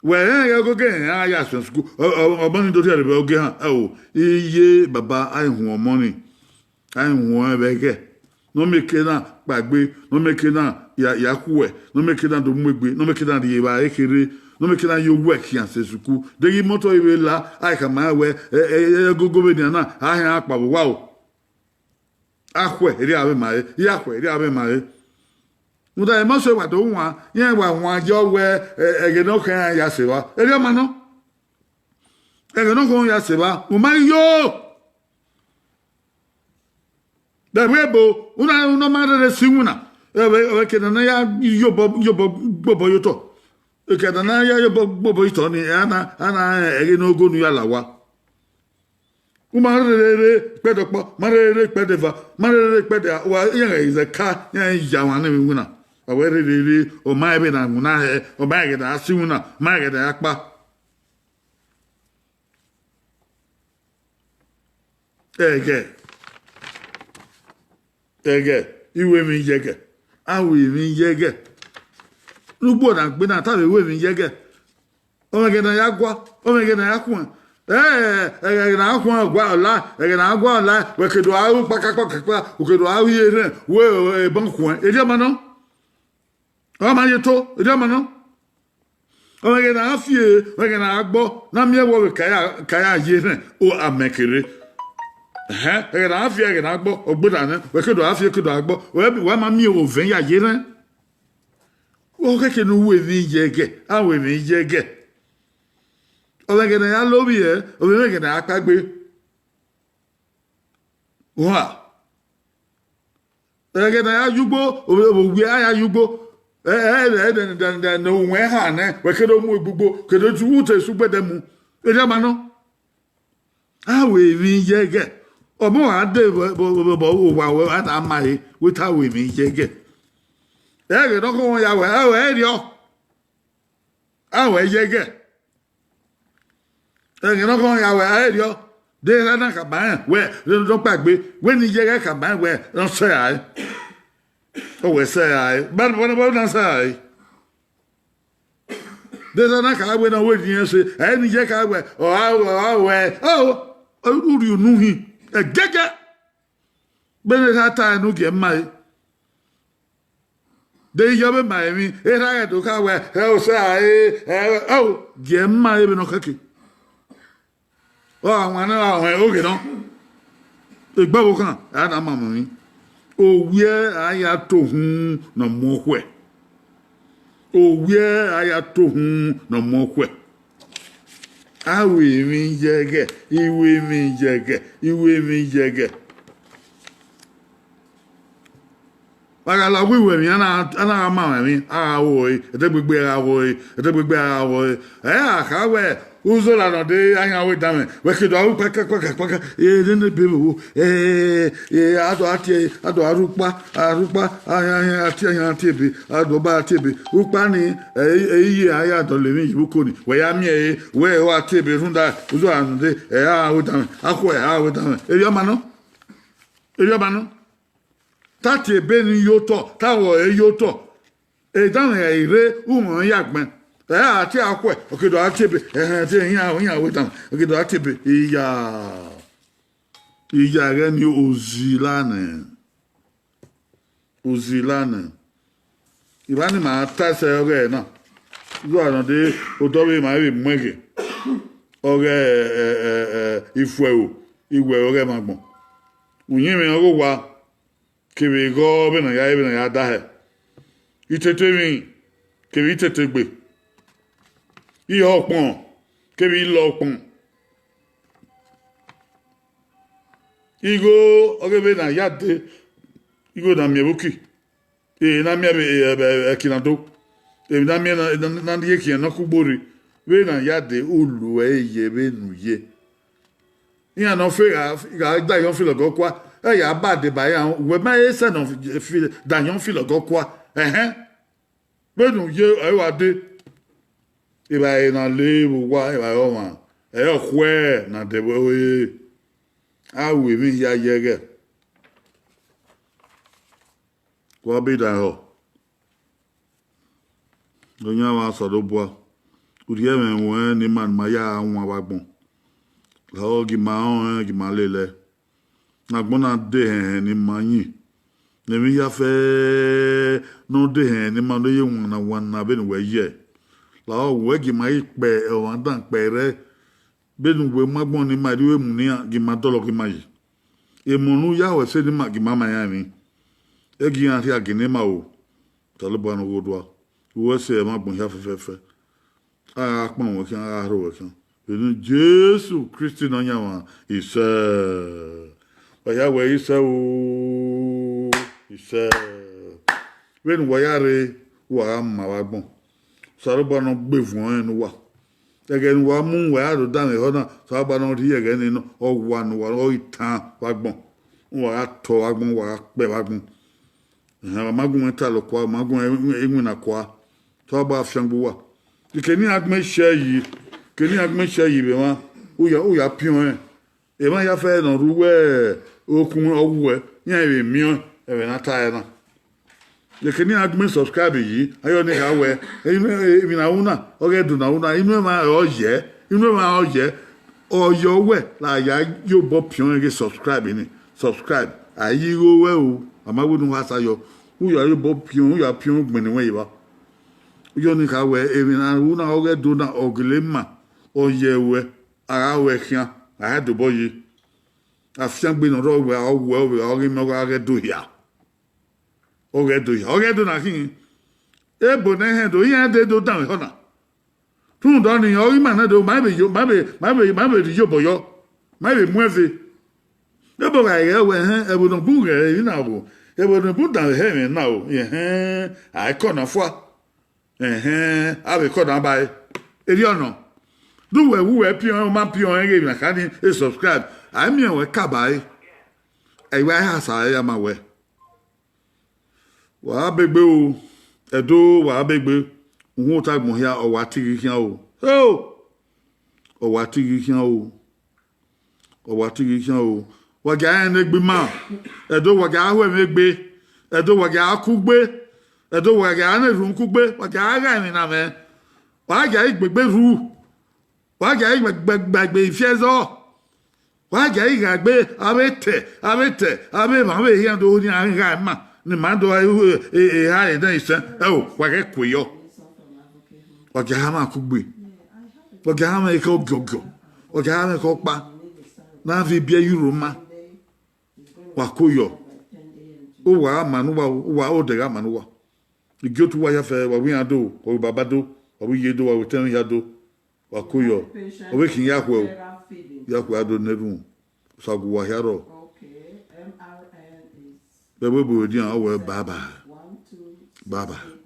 Wẹ rẹn ẹgogo iran ya sẹ sukuu, ọmọ ni do rhiẹrẹ vbe oge han, ẹo, iye baba a i huẹn ọmọ ni. A i huẹn vbe ẹghẹ, ne ọ mieke na kpaegbe, ne ọ mieke na ya khuẹ, ne ọ mieke na do mu egbe, ne ọ mieke na rhie evbare kherhe, ne ọ mieke na ye owẹ khian sẹ sukuu. Deghẹ imọto i vbe la, a i khama rẹn wẹ, ẹgogo vbenian na, a hẹn a kpa vbe owa o. A khuẹ erriọ avbe ma re, a khuẹ erriọ avbe ma re. Rhunmwuda emọso wa do wan, iran wa wan ye ọ wẹ, ẹghẹ ne ọ khẹ iran ya sẹ evba, erriọ ma nọ. Ẹghẹ ne ọ khẹ iran ya sẹ evba, u ma yo. Vbe ẹvbo ebo, u na, u na ma rherhe sẹ iwinna, ẹvbo, ẹvbo eke ne a na ya ye obọ, ye obọ, gbe obọ ye otọ. Eke ne a na ya ye obọ, gbe obọ ye otọ ni, a na, a na rẹn ẹghẹ ne ogo ne u ya la owa. U ma rherhe rre ikpẹdẹ ọkpọ, ma rherhe rre ikpẹdẹ eva, ma rherhe rre ikpẹdẹ, wa iran ghẹ zẹ ka, iran ya mwa nẹ vbe iwinna. Wa wẹ rherhe rre, ọ ma rẹn vbene a winna hẹ, ọ ma rẹn ẹghẹ ne a sẹ iwinna, ọ ma rẹn ẹghẹ ne a kpa. Ẹghẹ, ẹghẹ, I ru emwi ye ẹghẹ, a ru emwi ye ẹghẹ. Ne ugbo na gbe na, a ta vbe ru emwi ye ẹghẹ. Ọmọ ẹghẹ ne a ya gua, ọmọ ẹghẹ ne a ya khuẹn. Ẹ, ẹghẹ ne a khuẹn gua ọla, ẹghẹ ne a gua ọla, wẹ ke do a ru kpakakpakakpa, u ke do a ru ye erhẹn, wẹ ebọ khuẹn, erriọ ma nọ. Ọ ma ye to, erriọ ma nọ. Ọmọ ẹghẹ ne a fi, ọmọ ẹghẹ ne a gbọ, ne a miẹn wẹ ọ vbe ka ya, ka ya ye erhẹn, o amẹ kere. Ẹhẹn, ẹghẹ ne a fi, ẹghẹ ne a gbọ, ọ gberra nẹ, wẹ ke do a fi, ke do a gbọ, wẹ, wẹ ma miẹn ovẹn ya ye erhẹn. Ọ khẹke ne u ru emwi ye ẹghẹ, a ru emwi ye ẹghẹ. Ọmọ ẹghẹ ne a ya lovbiẹ, ọmọ ẹghẹ ne a ya kpaegbe. Wa. Ẹghẹ ne a ya ye ugbo, ovbi owiẹ a ya ye ugbo. Ẹ, ẹ, ẹ, ẹ, ne, ne, ne, ne uwẹn ha nẹ, wẹ ke do mu egbugbo, ke do tu te esu gbẹdẹ mu. Erriọ ma nọ. A ru emwi ye ẹghẹ. Ọmọ a de vbe, vbe, vbe, vbe owa wẹ a na ma re, wẹ te a ru emwi ye ẹghẹ. Ẹghẹ ne ọ khọ ya wẹ, ẹ, ẹ, erriọ. A ru ẹre ye ẹghẹ. Ẹghẹ ne ọ khọ ya wẹ, ẹ, erriọ. De erha na khama rẹn wẹ, ne ọ kpaegbe, wẹ ne iye ẹghẹ khama rẹn wẹ, ne ọ sẹ rae. Ọ wẹ sẹ rae. Banbanna na sẹ rae. De erha na kha wẹ ne ọ wẹ ne irẹn sẹ, ẹ, ne iye ẹghẹ kha wẹ, ọ ra, ọ ra wẹ, ọ, u rhie unu hin, ẹgẹgẹ. Vbene erha ta ẹre ne u gie ma re. De iye ọvbe ma emwi, erha ghẹ do kha wẹ, ẹ, osẹ a re, ẹ, ọ, gie ma re vbene ọ khẹke. Ọ gha wan ne ọ gha họn oghe nọ. Egbe ọvbokhan, a na ma mu emwi. Owiẹ a ya to uhunmwu ne ọ mu okhuẹ. Owiẹ a ya to uhunmwu ne ọ mu okhuẹ. A ru emwi ye ẹghẹ, I ru emwi ye ẹghẹ, I ru emwi ye ẹghẹ. A gha la wẹ I ru emwi, a na, a na gha ma mwẹ emwi, a gha ru ẹre, ẹdẹgbegbe a gha ru ẹre, ẹdẹgbegbe a gha ru ẹre. Ẹ gha kha wẹ, uzo ra nọ de, a yan wẹ danmwẹ, wẹ ke do a ru kpẹkẹkpẹkẹkpẹkẹ, e, nene ebe vbe wo, e, e, a do a tie, a do a ru ukpa, a ru ukpa, a yan, a yan, a tie, a yan tie ebe, a do ba a tie ebe. Ukpa ni, e, e, iye a ya dọlọ emwi ye uko ni, wẹ ya miẹn ẹre, wẹ wa tie ebe rhunmwuda, uzo ra nọ de, ẹ, a gha ru danmwẹ, a khuẹ, a gha ru danmwẹ. Erriọ ma nọ? Erriọ ma nọ? Te a tie ebe ni ye otọ, te a ghọ ẹre ye otọ. Edanmwẹ ghẹ rre, u mwẹ ya gbẹn. Ẹ a tie a khuẹ, ọ ke do a tie ebe, ẹhẹn, tie iran, iran wẹ edanmwẹ, ọ ke do a tie ebe, iya. Iya ẹghẹ ni ozila nẹ. Ozila nẹ. Evba ne ima ta ẹsẹ ọghẹ na. Uwa nọ de, odọ vbe ima vbe mu ẹghẹ. Ọghẹ, ẹ, ẹ, ẹ, ifuẹro, iwẹ ọghẹ mwa agbọn. Uyinmwẹ ọghe owa. kevbe ighọ vbene a ya, vbene a ya da hẹ. Itete emwi kevbe itete egbe. Ihọ ọkpọn kevbe ilọ ọkpọn. Igho ọghe vbene a ya dee, igho na miẹn vbe uki, emwi na miẹn vbe ẹki na do, emwi na miẹn na, na, na rhie khian ne ọ kugbo rre, vbene a ya dee, ulu ẹre ye vbene u ye. Iran ne ọ fe gha, gha da ayọn filọgọ kua, ẹ ya ba deba iran, wẹ ma he sẹ ne ọ fi, fi, da ayọn filọgọ kua, ẹhẹn. Vbene u ye, ẹ wa dee. Evbare na le vbe owa, evbare ọmwa, ẹ i re ọkhuẹ ne a dẹ vbe ore. A ru emwi hia ye ẹghẹ. Wa be da họ. Oyan mwa Osanobua, u rhie ẹmwẹ ruẹn ne ima, ne ima ya wan vbe agbọn. Lahọ, gie ima rẹn ọnrẹn, gie ima lele ẹe. Ne agbọn na de hẹnhẹn ne ima yin, ne emwi hia fẹẹrẹ ne ọ de hẹnhẹn ne ima, ne ọ ye wanna wanna vbene uwẹ ye. Lahọ, wẹ gie ima ghi kpẹ ọmwa dan kpẹ rẹ, vbene uwẹ mu agbọn ne ima, erriọ emu ne iran, gie ima dọlọ, gie ima yi. Emọ ne u ya ho ẹse ne ima, gie ima ma iran emwi. Ẹ gie iran rhie agie ne ima ro. Osanobua ne ọ ghe odua, u ru ẹse ẹmwẹ agbọn hia fẹfẹfẹ. A gha kpọnmwẹ wẹ khian, a gha rho wẹ khian. Vbe eni Jesu Kristi Nọyaẹnmwa, isẹ. Wa hia wẹ isẹ o, isẹ. Vbene uwa ya rre, uwa gha ma vbe agbọn. Osanobua ne ọ gbe vuọn rẹn ne uwa. Ẹghẹ ne uwa mu, uwa ya do danmwehọ na, Osanobua ne ọ rhie ẹghẹ nii nọ, ọ wa ne uwa, ọ ghi tan vbe agbọn. Uwa gha tọ vbe agbọn, uwa gha kpẹ vbe agbọn. Ehẹn, wa ma gun ẹn talọ kua, wa ma gun ẹn iwinna kua. Osanobua fiangbe uwa. Ike ne iran gbẹn share yi, ike ne iran gbẹn share yi vbe emwa, u ya, u ya piọn rẹn. Emwa hia fẹẹrẹ ne ọ rre uwẹ okun ọghuẹ, iran vbe miẹn ẹmwẹ ne a ta ẹre na. Ike ne iran gbẹn subscribe yi, ayọ ne kha wẹ, emwi ne a ru na, ọ ghẹ do ne a ru na, inu emwa ọ yẹ, inu emwa ọ yẹ, ọ yẹ uwẹ la ya ye obọ piọn rẹn ghe subscribe ni, subscribe, a i ye igho ruẹ o, a ma wẹ ne u ha sa yọ, u ya ye obọ piọn, u ya piọn ugbẹn ne wẹ ye evba. Ayọ ne kha wẹ, emwi ne a ru na, ọ ghẹ do na, ọ gele ma, ọ yẹ ruẹ, a gha ruẹ khian, a gha dobọ ye. Afiangbe ne ọ rrọọ vbe a, ọ wuẹ vbe a, ọ ghi miẹn ọ gha ghẹ do hia. Ọ ghẹ do hia, ọ ghẹ do na khin. Ebo ne ẹhẹn do, iran dee do danmwehọ na. Rhunmwuda ọnii, ọ ghi ma nẹ do, ma vbe yo, ma vbe, ma vbe, ma vbe rhie iyobọ yọ, ma vbe mu ẹve. Ebo gha ghẹ wẹ, ẹhẹn, ẹvbo ne ọ bun ghẹ emwi na o, ẹvbo ne ọ bun danmwehọ ẹmwẹ na o, ẹhẹn, a i kọ na fua. Ẹhẹn, avbe ekọ na ba ẹre. Erriọ nọ, de uwẹ vbe uwẹ piọn, ọ ma piọn rẹn ghe emwi na kha ni, e subscribe, a i miẹn ruẹ ka ba ẹre. Ẹ i wa ha sa ẹre ya ma wẹ. Wa gha begbe o, Ẹdo, wa gha begbe. Uhunmwu ota agbọn hia, ọ wa tighi khian o. Heo! Ọ wa tighi khian o. Ọ wa tighi khian o. Wa gia rẹn ne egbe ima. Ẹdo, wa gia ho ẹmwẹ egbe. Ẹdo, wa gia kugbe. Ẹdo, wa gia ne erhunmwu kugbe. Wa gia gha emwi na mwẹ. Wa gia igbegbe rhu. Wa gia igbe, gbe, gbe, gbe ifiẹzọ. Wa gia igha egbe, avbe etẹ, avbe etẹ, avbe emwa, avbe ehian do ni a gha ima, ne ima do e, e, e, ha ẹdẹ isẹn. Ẹo, wa ghẹ kue yọ. Wa gia ha mwẹ akugbe. Wa gia ha mwẹ ekhọe ọgiọgiọ. Wa gia ha mwẹ ekhọe ọkpa. Ne a viọ ibiẹ ye uro ma. Wa ko yọ. Uwa gha ma ne uwa, uwa odẹ gha ma ne uwa. Igiọtu uwa ya fẹ, wa wẹ iran do, wa wẹ baba do, wa wẹ iye do, wa wẹ etẹn hia do. Wa ko yọ. Ọ vbe khin ya khuẹ o. Ya khuẹ a do ne erhunmwu. Osa gu uwa hia rrọọ. Vbe ẹvbo ebo rre dian, ọ wẹ bye bye. Bye bye.